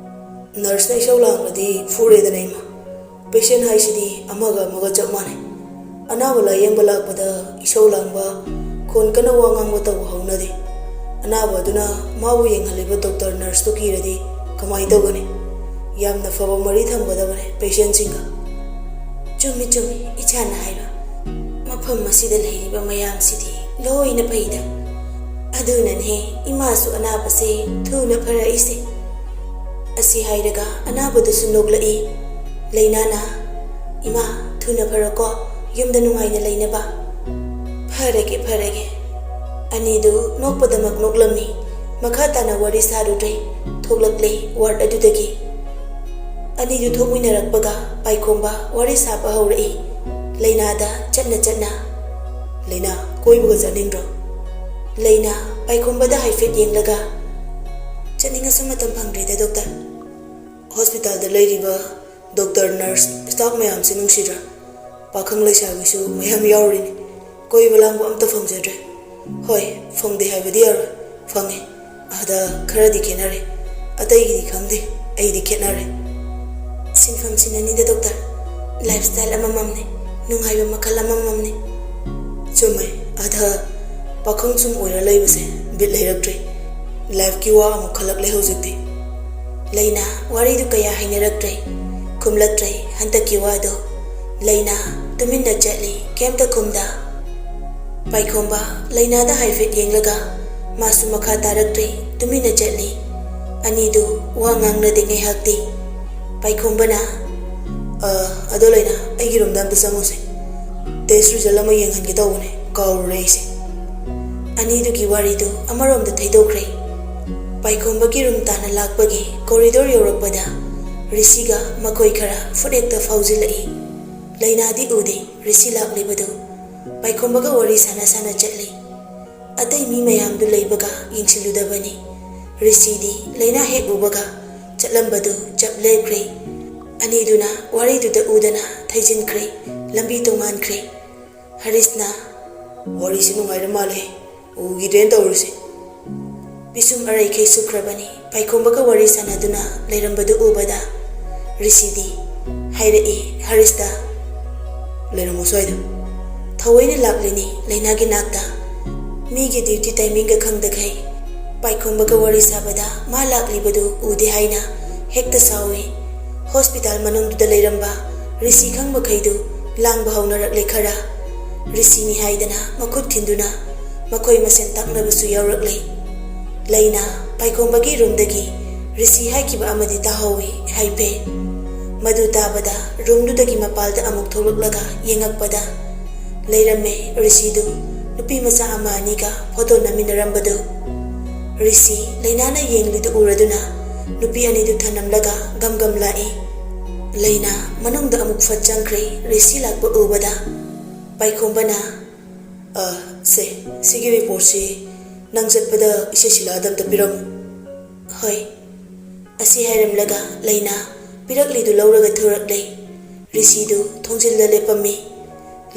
"ꯅꯔꯁꯅ ꯏꯁꯧ ꯂꯥꯡꯂꯗꯤ ꯐꯨꯔꯦꯗꯅ, ꯏꯃꯥ꯫ ꯄꯦꯁꯦꯟ ꯍꯥꯏꯁꯤꯗꯤ ꯑꯃꯒ ꯑꯃꯒ ꯆꯞ ꯃꯥꯟꯅꯩ꯫ ꯑꯅꯥꯕ ꯂꯥꯌꯦꯡꯕ ꯂꯥꯛꯄꯗ ꯏꯁꯧ ꯂꯥꯡꯕ, ꯈꯣꯟ ꯀꯟꯅ ꯋꯥ ꯉꯥꯡꯕ ꯇꯧꯕ ꯍꯧꯅꯗꯦ꯫ ꯑꯅꯥꯕ ꯑꯗꯨꯅ ꯃꯥꯕꯨ ꯌꯦꯡꯍꯜꯂꯤꯕ ꯗꯣꯛꯇꯔ ꯅꯔꯁꯇꯨ ꯀꯤꯔꯗꯤ ꯀꯃꯥꯏ ꯇꯧꯒꯅꯤ? ꯌꯥꯝꯅ ꯐꯕ ꯃꯔꯤ ꯊꯝꯒꯗꯕꯅꯦ ꯄꯦꯁꯦꯟꯁꯤꯡꯒ꯫" "ꯆꯨꯝꯃꯤ, ꯆꯨꯝꯃꯤ, ꯏꯆꯥꯅ ꯍꯥꯏꯕ꯫ ꯃꯐꯝ ꯑꯁꯤꯗ ꯂꯩꯔꯤꯕ ꯃꯌꯥꯝꯁꯤꯗꯤ ꯂꯣꯏꯅ ꯐꯩꯗ꯫ ꯑꯗꯨꯅꯅꯦ ꯏꯃꯥꯁꯨ ꯑꯅꯥꯕꯁꯦ ꯊꯨꯅ ꯐꯔꯛꯏꯁꯦ꯫" ꯑꯁꯤ ꯍꯥꯏꯔꯒ ꯑꯅꯥꯕꯗꯨꯁꯨ ꯅꯣꯛꯂꯛꯏ꯫ ꯂꯩꯅꯥꯅ, "ꯏꯃꯥ, ꯊꯨꯅ ꯐꯔꯣꯀꯣ, ꯌꯨꯝꯗ ꯅꯨꯡꯉꯥꯏꯅ ꯂꯩꯅꯕ꯫" "ꯐꯔꯒꯦ, ꯐꯔꯒꯦ꯫" ꯑꯅꯤꯗꯨ ꯅꯣꯛꯄꯗꯃꯛ ꯅꯣꯛꯂꯝꯃꯤ꯫ ꯃꯈꯥ ꯇꯥꯅ ꯋꯥꯔꯤ ꯁꯥꯔꯨꯗ꯭ꯔꯦ꯫ ꯊꯣꯛꯂꯛꯂꯦ ꯋꯥꯔꯗ ꯑꯗꯨꯗꯒꯤ꯫ ꯑꯅꯤꯗꯨ ꯊꯣꯛꯃꯤꯟꯅꯔꯛꯄꯒ ꯄꯥꯏꯈꯣꯝꯕ ꯋꯥꯔꯤ ꯁꯥꯕ ꯍꯧꯔꯛꯏ꯫ ꯂꯩꯅꯥꯗ ꯆꯠꯅ ꯆꯠꯅ, "ꯂꯩꯅꯥ, ꯀꯣꯏꯕꯒ ꯆꯠꯅꯤꯡꯗ꯭ꯔꯣ?" ꯂꯩꯅꯥ ꯄꯥꯏꯈꯣꯝꯕꯗ ꯍꯥꯏꯐꯦꯠ ꯌꯦꯡꯂꯒ, "ꯆꯠꯅꯤꯡꯉꯁꯨ ꯃꯇꯝ ꯐꯪꯗ꯭ꯔꯦꯗ, ꯗꯣꯛꯇꯔ꯫ ꯍꯣꯁꯄꯤꯇꯥꯜꯗ ꯂꯩꯔꯤꯕ ꯗꯣꯛꯇꯔ, ꯅꯔꯁ, ꯁ꯭ꯇꯥꯐ ꯃꯌꯥꯝꯁꯤ ꯅꯨꯡꯁꯤꯗ꯭ꯔꯥ? ꯄꯥꯈꯪ ꯂꯩꯁꯥꯕꯤꯁꯨ ꯃꯌꯥꯝ ꯌꯥꯎꯔꯤꯅꯤ꯫ ꯀꯣꯏꯕ ꯂꯥꯡꯕ ꯑꯝꯇ ꯐꯪꯖꯗ꯭ꯔꯦ꯫" "ꯍꯣꯏ, ꯐꯪꯗꯦ ꯍꯥꯏꯕꯗꯤ ꯌꯥꯔꯣꯏ꯫ ꯐꯪꯉꯦ꯫ ꯑꯗ ꯈꯔꯗꯤ ꯈꯦꯠꯅꯔꯦ꯫ ꯑꯇꯩꯒꯤꯗꯤ ꯈꯪꯗꯦ꯫ ꯑꯩꯗꯤ ꯈꯦꯠꯅꯔꯦ꯫" "ꯁꯤꯟꯐꯝ ꯁꯤꯟꯅꯅꯤꯗ, ꯗꯣꯛꯇꯔ꯫ ꯂꯥꯏꯐ ꯁ꯭ꯇꯥꯏꯜ ꯑꯃꯃꯝꯅꯤ꯫ ꯅꯨꯡꯉꯥꯏꯕ ꯃꯈꯜ ꯑꯃꯃꯝꯅꯤ꯫" "ꯆꯨꯝꯃꯦ꯫ ꯑꯗ ꯄꯥꯈꯪ ꯁꯨꯝ ꯑꯣꯏꯔ ꯂꯩꯕꯁꯦ ꯕꯤꯠ ꯂꯩꯔꯛꯇ꯭ꯔꯦ꯫ ꯂꯥꯏꯐꯀꯤ ꯋꯥ ꯑꯃꯨꯛ ꯈꯜꯂꯛꯂꯦ ꯍꯧꯖꯤꯛꯇꯤ꯫" ꯂꯩꯅꯥ ꯋꯥꯔꯤꯗꯨ ꯀꯌꯥ ꯍꯩꯅꯔꯛꯇ꯭ꯔꯦ꯫ ꯈꯨꯝꯂꯛꯇ꯭ꯔꯦ ꯍꯟꯗꯛꯀꯤ ꯋꯥꯗꯣ꯫ ꯂꯩꯅꯥ ꯇꯨꯃꯤꯟꯅ ꯆꯠꯂꯤ, ꯀꯩꯝꯇ ꯈꯨꯝꯗ꯫ ꯄꯥꯏꯈꯣꯝꯕ ꯂꯩꯅꯥꯗ ꯍꯥꯏꯐꯦꯠ ꯌꯦꯡꯂꯒ ꯃꯥꯁꯨ ꯃꯈꯥ ꯇꯥꯔꯛꯇ꯭ꯔꯦ, ꯇꯨꯃꯤꯟꯅ ꯆꯠꯂꯤ꯫ ꯑꯅꯤꯗꯨ ꯋꯥ ꯉꯥꯡꯅꯗꯦ ꯉꯥꯏꯍꯥꯛꯇꯤ꯫ ꯄꯥꯏꯈꯣꯝꯕꯅ, "ꯑ, ꯑꯗꯣ ꯂꯩꯅꯥ, ꯑꯩꯒꯤ ꯔꯨꯝꯗ ꯑꯝꯇ ꯆꯪꯉꯨꯁꯦ꯫ ꯇꯦꯁ ꯔꯤꯖꯜ ꯑꯃ ꯌꯦꯡꯍꯟꯒꯦ ꯇꯧꯕꯅꯦ, ꯀꯥꯎꯔꯨꯔꯦ ꯑꯩꯁꯦ꯫" ꯑꯅꯤꯗꯨꯒꯤ ꯋꯥꯔꯤꯗꯨ ꯑꯃꯔꯣꯝꯗ ꯊꯩꯗꯣꯛꯈ꯭ꯔꯦ꯫ ꯄꯥꯏꯈꯣꯝꯕꯒꯤ ꯔꯨꯝ ꯇꯥꯟꯅ ꯂꯥꯛꯄꯒꯤ ꯀꯣꯔꯤꯗꯣꯔ ꯌꯧꯔꯛꯄꯗ ꯔꯤꯁꯤꯒ ꯃꯈꯣꯏ ꯈꯔ ꯐꯨꯠ ꯍꯦꯛꯇ ꯐꯥꯎꯖꯤꯜꯂꯛꯏ꯫ ꯂꯩꯅꯥꯗꯤ ꯎꯗꯦ ꯔꯤꯁꯤ ꯂꯥꯛꯂꯤꯕꯗꯨ꯫ ꯄꯥꯏꯈꯣꯝꯕꯒ ꯋꯥꯔꯤ ꯁꯥꯟꯅ ꯁꯥꯟꯅ ꯆꯠꯂꯤ꯫ ꯑꯇꯩ ꯃꯤ ꯃꯌꯥꯝꯗꯨ ꯂꯩꯕꯒ ꯌꯦꯡꯁꯤꯜꯂꯨꯗꯕꯅꯤ꯫ ꯔꯤꯁꯤꯗꯤ ꯂꯩꯅꯥ ꯍꯦꯛ ꯎꯕꯒ ꯆꯠꯂꯝꯕꯗꯨ ꯆꯞ ꯂꯦꯞꯈ꯭ꯔꯦ꯫ ꯑꯅꯤꯗꯨꯅ ꯋꯥꯔꯤꯗꯨꯗ ꯎꯗꯅ ꯊꯩꯖꯤꯟꯈ꯭ꯔꯦ꯫ ꯂꯝꯕꯤ ꯇꯣꯉꯥꯟꯈ꯭ꯔꯦ꯫ ꯍꯔꯤꯁꯅ, "ꯋꯥꯔꯤꯁꯤ ꯅꯨꯡꯉꯥꯏꯔ ꯃꯥꯜꯂꯦ, ꯎꯈꯤꯗ꯭ꯔꯦꯅ ꯇꯧꯔꯤꯁꯦ꯫" ꯄꯤꯁꯨꯝ ꯑꯔꯩꯈꯩ ꯁꯨꯈ꯭ꯔꯕꯅꯤ꯫ ꯄꯥꯏꯈꯣꯝꯕꯒ ꯋꯥꯔꯤ ꯁꯥꯟꯅꯗꯨꯅ ꯂꯩꯔꯝꯕꯗꯨ ꯎꯕꯗ ꯔꯤꯁꯤꯗꯤ ꯍꯥꯏꯔꯛꯏ ꯍꯔꯤꯁꯇ, "ꯂꯩꯔꯝꯃꯣ ꯁ꯭ꯋꯥꯏꯗ꯫ ꯊꯑꯣꯏꯅ ꯂꯥꯛꯂꯤꯅꯤ ꯂꯩꯅꯥꯒꯤ ꯅꯥꯛꯇ꯫ ꯃꯤꯒꯤ ꯗ꯭ꯌꯨꯇꯤ ꯇꯥꯏꯃꯤꯡꯒ ꯈꯪꯗꯈꯩ ꯄꯥꯏꯈꯣꯝꯕꯒ ꯋꯥꯔꯤ ꯁꯥꯕꯗ ꯃꯥ ꯂꯥꯛꯂꯤꯕꯗꯨ ꯎꯗꯦ" ꯍꯥꯏꯅ ꯍꯦꯛꯇ ꯁꯥꯎꯏ꯫ ꯍꯣꯁꯄꯤꯇꯥꯜ ꯃꯅꯨꯡꯗꯨꯗ ꯂꯩꯔꯝꯕ ꯔꯤꯁꯤ ꯈꯪꯕꯈꯩꯗꯨ ꯂꯥꯡꯕ ꯍꯧꯅꯔꯛꯂꯦ ꯈꯔ꯫ ꯔꯤꯁꯤꯅꯤ ꯍꯥꯏꯗꯅ ꯃꯈꯨꯠ ꯊꯤꯟꯗꯨꯅ ꯃꯈꯣꯏ ꯃꯁꯦꯟ ꯇꯥꯛꯅꯕꯁꯨ ꯌꯥꯎꯔꯛꯂꯦ꯫ ꯂꯩꯅꯥ ꯄꯥꯏꯈꯣꯝꯕꯒꯤ ꯔꯨꯝꯗꯒꯤ ꯔꯤꯁꯤ ꯍꯥꯏꯈꯤꯕ ꯑꯃꯗꯤ ꯇꯥꯍꯧꯏ ꯍꯥꯏꯐꯦꯠ꯫ ꯃꯗꯨ ꯇꯥꯕꯗ ꯔꯨꯝꯗꯨꯗꯒꯤ ꯃꯄꯥꯜꯗ ꯑꯃꯨꯛ ꯊꯣꯛꯂꯛꯂꯒ ꯌꯦꯡꯉꯛꯄꯗ ꯂꯩꯔꯝꯃꯦ ꯔꯤꯁꯤꯗꯨ ꯅꯨꯄꯤ ꯃꯆꯥ ꯑꯃ ꯑꯅꯤꯒ ꯐꯣꯇꯣ ꯅꯝꯃꯤꯟꯅꯔꯝꯕꯗꯨ꯫ ꯔꯤꯁꯤ ꯂꯩꯅꯥꯅ ꯌꯦꯡꯂꯤꯗꯨ ꯎꯔꯗꯨꯅ ꯅꯨꯄꯤ ꯑꯅꯤꯗꯨ ꯊꯅꯝꯂꯒ ꯒꯝ ꯒꯝ ꯂꯥꯛꯏ꯫ ꯂꯩꯅꯥ ꯃꯅꯨꯡꯗ ꯑꯃꯨꯛ ꯐꯠ ꯆꯪꯈ꯭ꯔꯦ ꯔꯤꯁꯤ ꯂꯥꯛꯄ ꯎꯕꯗ꯫ ꯄꯥꯏꯈꯣꯝꯕꯅ, "ꯑ, ꯁꯦ, ꯁꯤꯒꯤ ꯔꯤꯄꯣꯔꯠꯁꯤ ꯅꯪ ꯆꯠꯄꯗ ꯏꯆꯦ ꯁꯤꯂꯥꯗ ꯑꯝꯇ ꯄꯤꯔꯝꯃꯨ꯫" "ꯍꯣꯏ꯫" ꯑꯁꯤ ꯍꯥꯏꯔꯝꯂꯒ ꯂꯩꯅꯥ ꯄꯤꯔꯛꯂꯤꯗꯨ ꯂꯧꯔꯒ ꯊꯣꯔꯛꯂꯦ꯫ ꯔꯤꯁꯤꯗꯨ ꯊꯣꯡꯖꯤꯜꯗ ꯂꯦꯞꯄꯝꯃꯤ꯫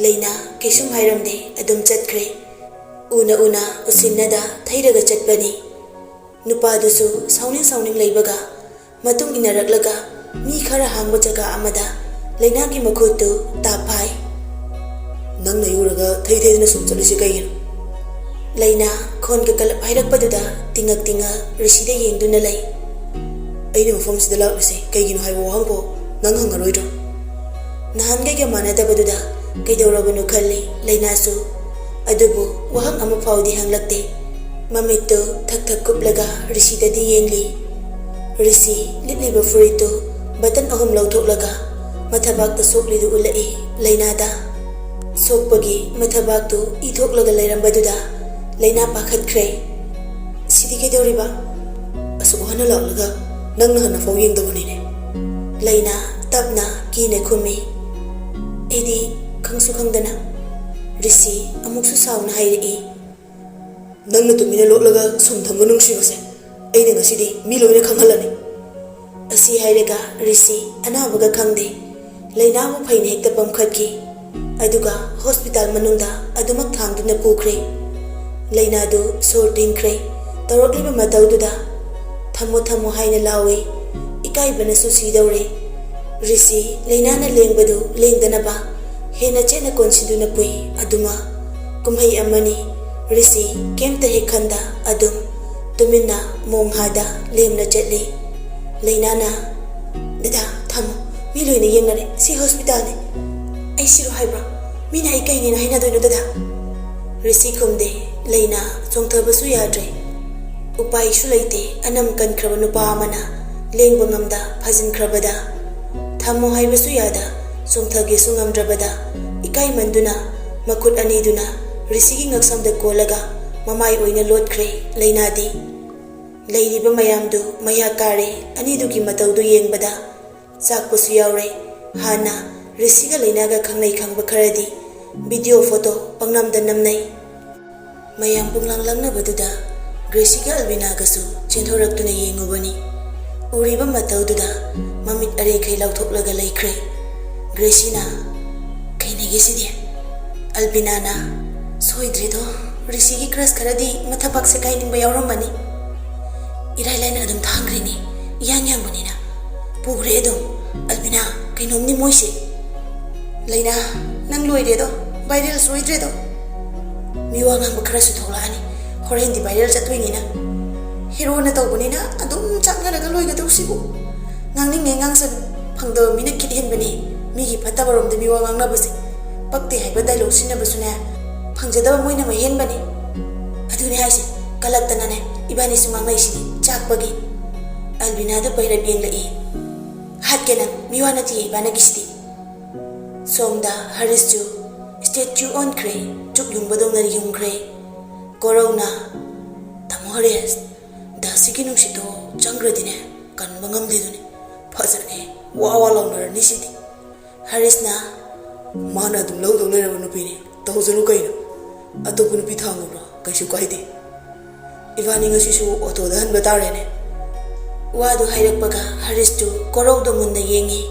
ꯂꯩꯅꯥ ꯀꯩꯁꯨꯝ ꯍꯥꯏꯔꯝꯗꯦ, ꯑꯗꯨꯝ ꯆꯠꯈ꯭ꯔꯦ꯫ ꯎꯅ ꯎꯅ ꯎꯁꯤꯟꯅꯗ ꯊꯩꯔꯒ ꯆꯠꯄꯅꯤ꯫ ꯅꯨꯄꯥꯗꯨꯁꯨ ꯁꯥꯎꯅꯤꯡ ꯁꯥꯎꯅꯤꯡ ꯂꯩꯕꯒ ꯃꯇꯨꯡ ꯏꯟꯅꯔꯛꯂꯒ ꯃꯤ ꯈꯔ ꯍꯥꯡꯕ ꯖꯒꯥ ꯑꯃꯗ ꯂꯩꯅꯥꯒꯤ ꯃꯈꯨꯠꯇꯨ ꯇꯥꯞ ꯐꯥꯏ꯫ "ꯅꯪ ꯅꯌꯨꯔꯒ ꯊꯩ ꯊꯩꯗꯨꯅ ꯁꯨꯝ ꯆꯠꯂꯤꯁꯤ ꯀꯩꯒꯤꯅꯣ?" ꯂꯩꯅꯥ ꯈꯣꯟꯒ ꯀꯂꯞ ꯍꯥꯏꯔꯛꯄꯗꯨꯗ ꯇꯤꯡꯉꯛ ꯇꯤꯡꯉꯛ ꯔꯤꯁꯤꯗ ꯌꯦꯡꯗꯨꯅ ꯂꯩ꯫ "ꯑꯩꯅ ꯃꯐꯝꯁꯤꯗ ꯂꯥꯛꯂꯤꯁꯦ ꯀꯩꯒꯤꯅꯣ ꯍꯥꯏꯕ ꯋꯥꯍꯪ ꯐꯥꯎ ꯅꯪ ꯍꯪꯉꯔꯣꯏꯗ꯭ꯔꯣ?" ꯅꯍꯥꯟꯒꯩꯒ ꯃꯥꯟꯅꯗꯕꯗꯨꯗ ꯀꯩꯗꯧꯔꯕꯅꯣ ꯈꯜꯂꯤ ꯂꯩꯅꯥꯁꯨ꯫ ꯑꯗꯨꯕꯨ ꯋꯥꯍꯪ ꯑꯃ ꯐꯥꯎꯗꯤ ꯍꯪꯂꯛꯇꯦ꯫ ꯃꯃꯤꯠꯇꯨ ꯊꯛ ꯊꯛ ꯀꯨꯞꯂꯒ ꯔꯤꯁꯤꯗꯗꯤ ꯌꯦꯡꯂꯤ꯫ ꯔꯤꯁꯤ ꯂꯤꯠꯂꯤꯕ ꯐꯨꯔꯤꯠꯇꯨ ꯕꯇꯟ ꯑꯍꯨꯝ ꯂꯧꯊꯣꯛꯂꯒ ꯃꯊꯕꯥꯛꯇ ꯁꯣꯛꯂꯤꯗꯨ ꯎꯠꯂꯛꯏ ꯂꯩꯅꯥꯗ꯫ ꯁꯣꯛꯄꯒꯤ ꯃꯊꯕꯥꯛꯇꯨ ꯏ ꯊꯣꯛꯂꯒ ꯂꯩꯔꯝꯕꯗꯨꯗ ꯂꯩꯅꯥ ꯄꯥꯈꯠꯈ꯭ꯔꯦ꯫ "ꯁꯤꯗꯤ ꯀꯩꯗꯧꯔꯤꯕ? ꯑꯁꯨꯛ ꯋꯥꯅ ꯂꯥꯛꯂꯒ ꯅꯪꯅ ꯍꯥꯟꯅ ꯐꯥꯎ ꯌꯦꯡꯗꯕꯅꯤꯅꯦ꯫" ꯂꯩꯅꯥ ꯇꯞꯅ ꯀꯤꯅ ꯈꯨꯝꯃꯤ꯫ "ꯑꯩꯗꯤ ꯈꯪꯁꯨ ꯈꯪꯗꯅ꯫" ꯔꯤꯁꯤ ꯑꯃꯨꯛꯁꯨ ꯁꯥꯎꯅ ꯍꯥꯏꯔꯛꯏ꯫ "ꯅꯪꯅ ꯇꯨꯃꯤꯟꯅ ꯂꯣꯠꯂꯒ ꯁꯨꯝ ꯊꯝꯕ ꯅꯨꯡꯁꯤꯕꯁꯦ ꯑꯩꯅ ꯉꯁꯤꯗꯤ ꯃꯤ ꯂꯣꯏꯅ ꯈꯪꯍꯜꯂꯅꯤ꯫" ꯑꯁꯤ ꯍꯥꯏꯔꯒ ꯔꯤꯁꯤ ꯑꯅꯥꯕꯒ ꯈꯪꯗꯦ, ꯂꯩꯅꯥꯕꯨ ꯐꯩꯅ ꯍꯦꯛꯇ ꯄꯝꯈꯠꯈꯤ꯫ ꯑꯗꯨꯒ ꯍꯣꯁꯄꯤꯇꯥꯜ ꯃꯅꯨꯡꯗ ꯑꯗꯨꯃꯛ ꯊꯥꯡꯗꯨꯅ ꯄꯨꯈ꯭ꯔꯦ꯫ ꯂꯩꯅꯥꯗꯨ ꯁꯣꯔ ꯊꯤꯡꯈ꯭ꯔꯦ꯫ ꯇꯧꯔꯛꯂꯤꯕ ꯃꯇꯧꯗꯨꯗ "ꯊꯝꯃꯣ, ꯊꯝꯃꯣ" ꯍꯥꯏꯅ ꯂꯥꯎꯏ꯫ ꯏꯀꯥꯏꯕꯅꯁꯨ ꯁꯤꯗꯧꯔꯦ꯫ ꯔꯤꯁꯤ ꯂꯩꯅꯥꯅ ꯂꯦꯡꯕꯗꯨ ꯂꯦꯡꯗꯅꯕ ꯍꯦꯟꯅ ꯆꯦꯠꯅ ꯀꯣꯟꯁꯤꯟꯗꯨꯅ ꯄꯨꯏ꯫ ꯑꯗꯨꯃ ꯀꯨꯝꯍꯩ ꯑꯃꯅꯤ꯫ ꯔꯤꯁꯤ ꯀꯩꯝꯇ ꯍꯦꯛ ꯈꯟꯗ ꯑꯗꯨꯝ ꯇꯨꯃꯤꯟꯅ ꯃꯣꯡꯍꯥꯗ ꯂꯦꯝꯅ ꯆꯠꯂꯤ꯫ ꯂꯩꯅꯥꯅ, "ꯗꯗꯥ, ꯊꯝꯃꯣ, ꯃꯤ ꯂꯣꯏꯅ ꯌꯦꯡꯅꯔꯦ, ꯁꯤ ꯍꯣꯁꯄꯤꯇꯥꯜꯅꯤ꯫ ꯑꯩ ꯁꯤꯔꯣ ꯍꯥꯏꯕ꯭ꯔꯣ? ꯃꯤꯅ ꯑꯩ ꯀꯩꯅꯦꯅ ꯍꯥꯏꯅꯗꯣꯏꯅꯣ, ꯗꯗꯥ?" ꯔꯤꯁꯤ ꯈꯨꯝꯗꯦ꯫ ꯂꯩꯅꯥ ꯆꯣꯡꯊꯕꯁꯨ ꯌꯥꯗ꯭ꯔꯦ꯫ ꯎꯄꯥꯏꯁꯨ ꯂꯩꯇꯦ꯫ ꯑꯅꯝ ꯀꯟꯈ꯭ꯔꯕ ꯅꯨꯄꯥ ꯑꯃꯅ ꯂꯦꯡꯕ ꯉꯝꯗ ꯐꯥꯖꯤꯟꯈ꯭ꯔꯕꯗ, ꯊꯝꯃꯣ ꯍꯥꯏꯕꯁꯨ ꯌꯥꯗ, ꯆꯣꯡꯊꯒꯦꯁꯨ ꯉꯝꯗ꯭ꯔꯕꯗ, ꯏꯀꯥꯏꯃꯟꯗꯨꯅ ꯃꯈꯨꯠ ꯑꯅꯤꯗꯨꯅ ꯔꯤꯁꯤꯒꯤ ꯉꯛꯁꯝꯗ ꯀꯣꯜꯂꯒ ꯃꯃꯥꯏ ꯑꯣꯏꯅ ꯂꯣꯠꯈ꯭ꯔꯦ ꯂꯩꯅꯥꯗꯤ꯫ ꯂꯩꯔꯤꯕ ꯃꯌꯥꯝꯗꯨ ꯃꯌꯥ ꯀꯥꯔꯦ ꯑꯅꯤꯗꯨꯒꯤ ꯃꯇꯧꯗꯨ ꯌꯦꯡꯕꯗ꯫ ꯆꯥꯛꯄꯁꯨ ꯌꯥꯎꯔꯦ꯫ ꯍꯥꯟꯅ ꯔꯤꯁꯤꯒ ꯂꯩꯅꯥꯒ ꯈꯪꯅꯩ ꯈꯪꯕ ꯈꯔꯗꯤ ꯚꯤꯗꯤꯑꯣ ꯐꯣꯇꯣ ꯄꯪꯅꯝꯗ ꯅꯝꯅꯩ꯫ ꯃꯌꯥꯝ ꯄꯨꯡꯂꯥꯡ ꯂꯥꯡꯅꯕꯗꯨꯗ ꯒ꯭ꯔꯦꯁꯤꯒ ꯑꯜꯕꯤꯅꯥꯒꯁꯨ ꯆꯦꯟꯊꯣꯔꯛꯇꯨꯅ ꯌꯦꯡꯉꯨꯕꯅꯤ꯫ ꯎꯔꯤꯕ ꯃꯇꯧꯗꯨꯗ ꯃꯃꯤꯠ ꯑꯔꯦꯈꯩ ꯂꯥꯎꯊꯣꯛꯂꯒ ꯂꯩꯈ꯭ꯔꯦ꯫ ꯒ꯭ꯔꯦꯁꯤꯅ, "ꯀꯩꯅꯦꯒꯦ ꯁꯤꯗꯤ?" ꯑꯜꯕꯤꯅꯥꯅ, "ꯁꯣꯏꯗ꯭ꯔꯦꯗꯣ, ꯔꯤꯁꯤꯒꯤ ꯀ꯭ꯔꯁ ꯈꯔꯗꯤ ꯃꯊꯕꯥꯛꯁꯦ ꯀꯥꯏꯅꯤꯡꯕ ꯌꯥꯎꯔꯝꯃꯅꯤ꯫ ꯏꯔꯥꯏ ꯂꯥꯏꯅ ꯑꯗꯨꯝ ꯊꯥꯡꯈ꯭ꯔꯤꯅꯤ, ꯏꯌꯥꯡ ꯌꯥꯡꯕꯅꯤꯅ꯫ ꯄꯨꯈ꯭ꯔꯦ ꯑꯗꯨꯝ꯫ ꯑꯜꯕꯤꯅꯥ, ꯀꯩꯅꯣꯝꯅꯤ ꯃꯣꯏꯁꯦ꯫ ꯂꯩꯅꯥ, ꯅꯪ ꯂꯣꯏꯔꯦꯗꯣ, ꯚꯥꯏꯔꯦꯜ ꯁꯣꯏꯗ꯭ꯔꯦꯗꯣ꯫ ꯃꯤ ꯋꯥ ꯉꯥꯡꯕ ꯈꯔꯁꯨ ꯊꯣꯛꯂꯛꯑꯅꯤ, ꯍꯣꯔꯦꯟꯗꯤ ꯚꯥꯏꯔꯦꯜ ꯆꯠꯇꯣꯏꯅꯤꯅ꯫ ꯍꯦꯔꯣꯅ ꯇꯧꯕꯅꯤꯅ ꯑꯗꯨꯝ ꯆꯥꯛꯅꯔꯒ ꯂꯣꯏꯒꯗꯧꯁꯤꯕꯨ꯫ ꯉꯥꯡꯅꯤꯡꯉꯦ ꯉꯥꯡꯁꯅꯨ, ꯐꯪꯗꯕ ꯃꯤꯅ ꯈꯤꯠ ꯍꯦꯟꯕꯅꯤ꯫ ꯃꯤꯒꯤ ꯐꯠꯇꯕꯔꯣꯝꯗ ꯃꯤ ꯋꯥ ꯉꯥꯡꯅꯕꯁꯦ꯫ ꯄꯛꯇꯦ ꯍꯥꯏꯕ ꯗꯥꯏꯂꯣꯛ ꯁꯤꯖꯤꯟꯅꯕꯁꯨꯅꯦ, ꯐꯪꯖꯗꯕ ꯃꯣꯏꯅ ꯃꯍꯦꯟꯕꯅꯤ꯫ ꯑꯗꯨꯅꯦ ꯍꯥꯏꯁꯦ, ꯀꯜꯂꯛꯇꯅꯅꯦ ꯏꯕꯥꯅꯤꯁꯨ ꯉꯥꯡꯅꯩꯁꯤꯅꯤ ꯆꯥꯛꯄꯒꯤ꯫" ꯑꯜꯕꯤꯅꯥꯗꯨ ꯄꯩꯔꯞ ꯌꯦꯡꯂꯛꯏ꯫ "ꯍꯥꯠꯀꯦ ꯅꯪ, ꯃꯤꯋꯥ ꯅꯠꯇꯤꯌꯦ ꯏꯕꯥꯅꯤꯒꯤꯁꯤꯗꯤ꯫" ꯁꯣꯝꯗ ꯍꯔꯤꯁꯁꯨ ꯁ꯭ꯇꯦꯆꯨ ꯑꯣꯟꯈ꯭ꯔꯦ, ꯆꯨꯛ ꯌꯨꯡꯕꯗꯧꯅ ꯌꯨꯡꯈ꯭ꯔꯦ꯫ ꯀꯣꯔꯧꯅ, "ꯇꯥꯃꯣ ꯍꯔꯤꯁ, ꯗꯥꯁꯤꯒꯤ ꯅꯨꯡꯁꯤꯠꯇꯣ ꯆꯪꯈ꯭ꯔꯗꯤꯅꯦ ꯀꯟꯕ ꯉꯝꯗꯦꯗꯨꯅꯤ꯫ ꯐꯖꯔꯦ, ꯋꯥ ꯋꯥ ꯂꯥꯎꯅꯔꯅꯤ ꯁꯤꯗꯤ꯫" ꯍꯔꯤꯁꯅ, "ꯃꯥꯅ ꯑꯗꯨꯝ ꯂꯧꯗꯧ ꯂꯩꯔꯕ ꯅꯨꯄꯤꯅꯤ, ꯇꯧꯖꯔꯨ ꯀꯩꯅꯣ꯫ ꯑꯇꯣꯞꯄ ꯅꯨꯄꯤ ꯊꯥꯡꯉꯨꯕ꯭ꯔꯣ? ꯀꯩꯁꯨ ꯀꯥꯏꯗꯦ꯫ ꯏꯕꯥꯅꯤ ꯉꯁꯤꯁꯨ ꯑꯣꯇꯣꯗ ꯍꯟꯕ ꯇꯥꯔꯦꯅꯦ꯫" ꯋꯥꯗꯨ ꯍꯥꯏꯔꯛꯄꯒ ꯍꯔꯤꯁꯇꯨ ꯀꯣꯔꯧꯗꯨ ꯃꯨꯟꯅ ꯌꯦꯡꯉꯤ꯫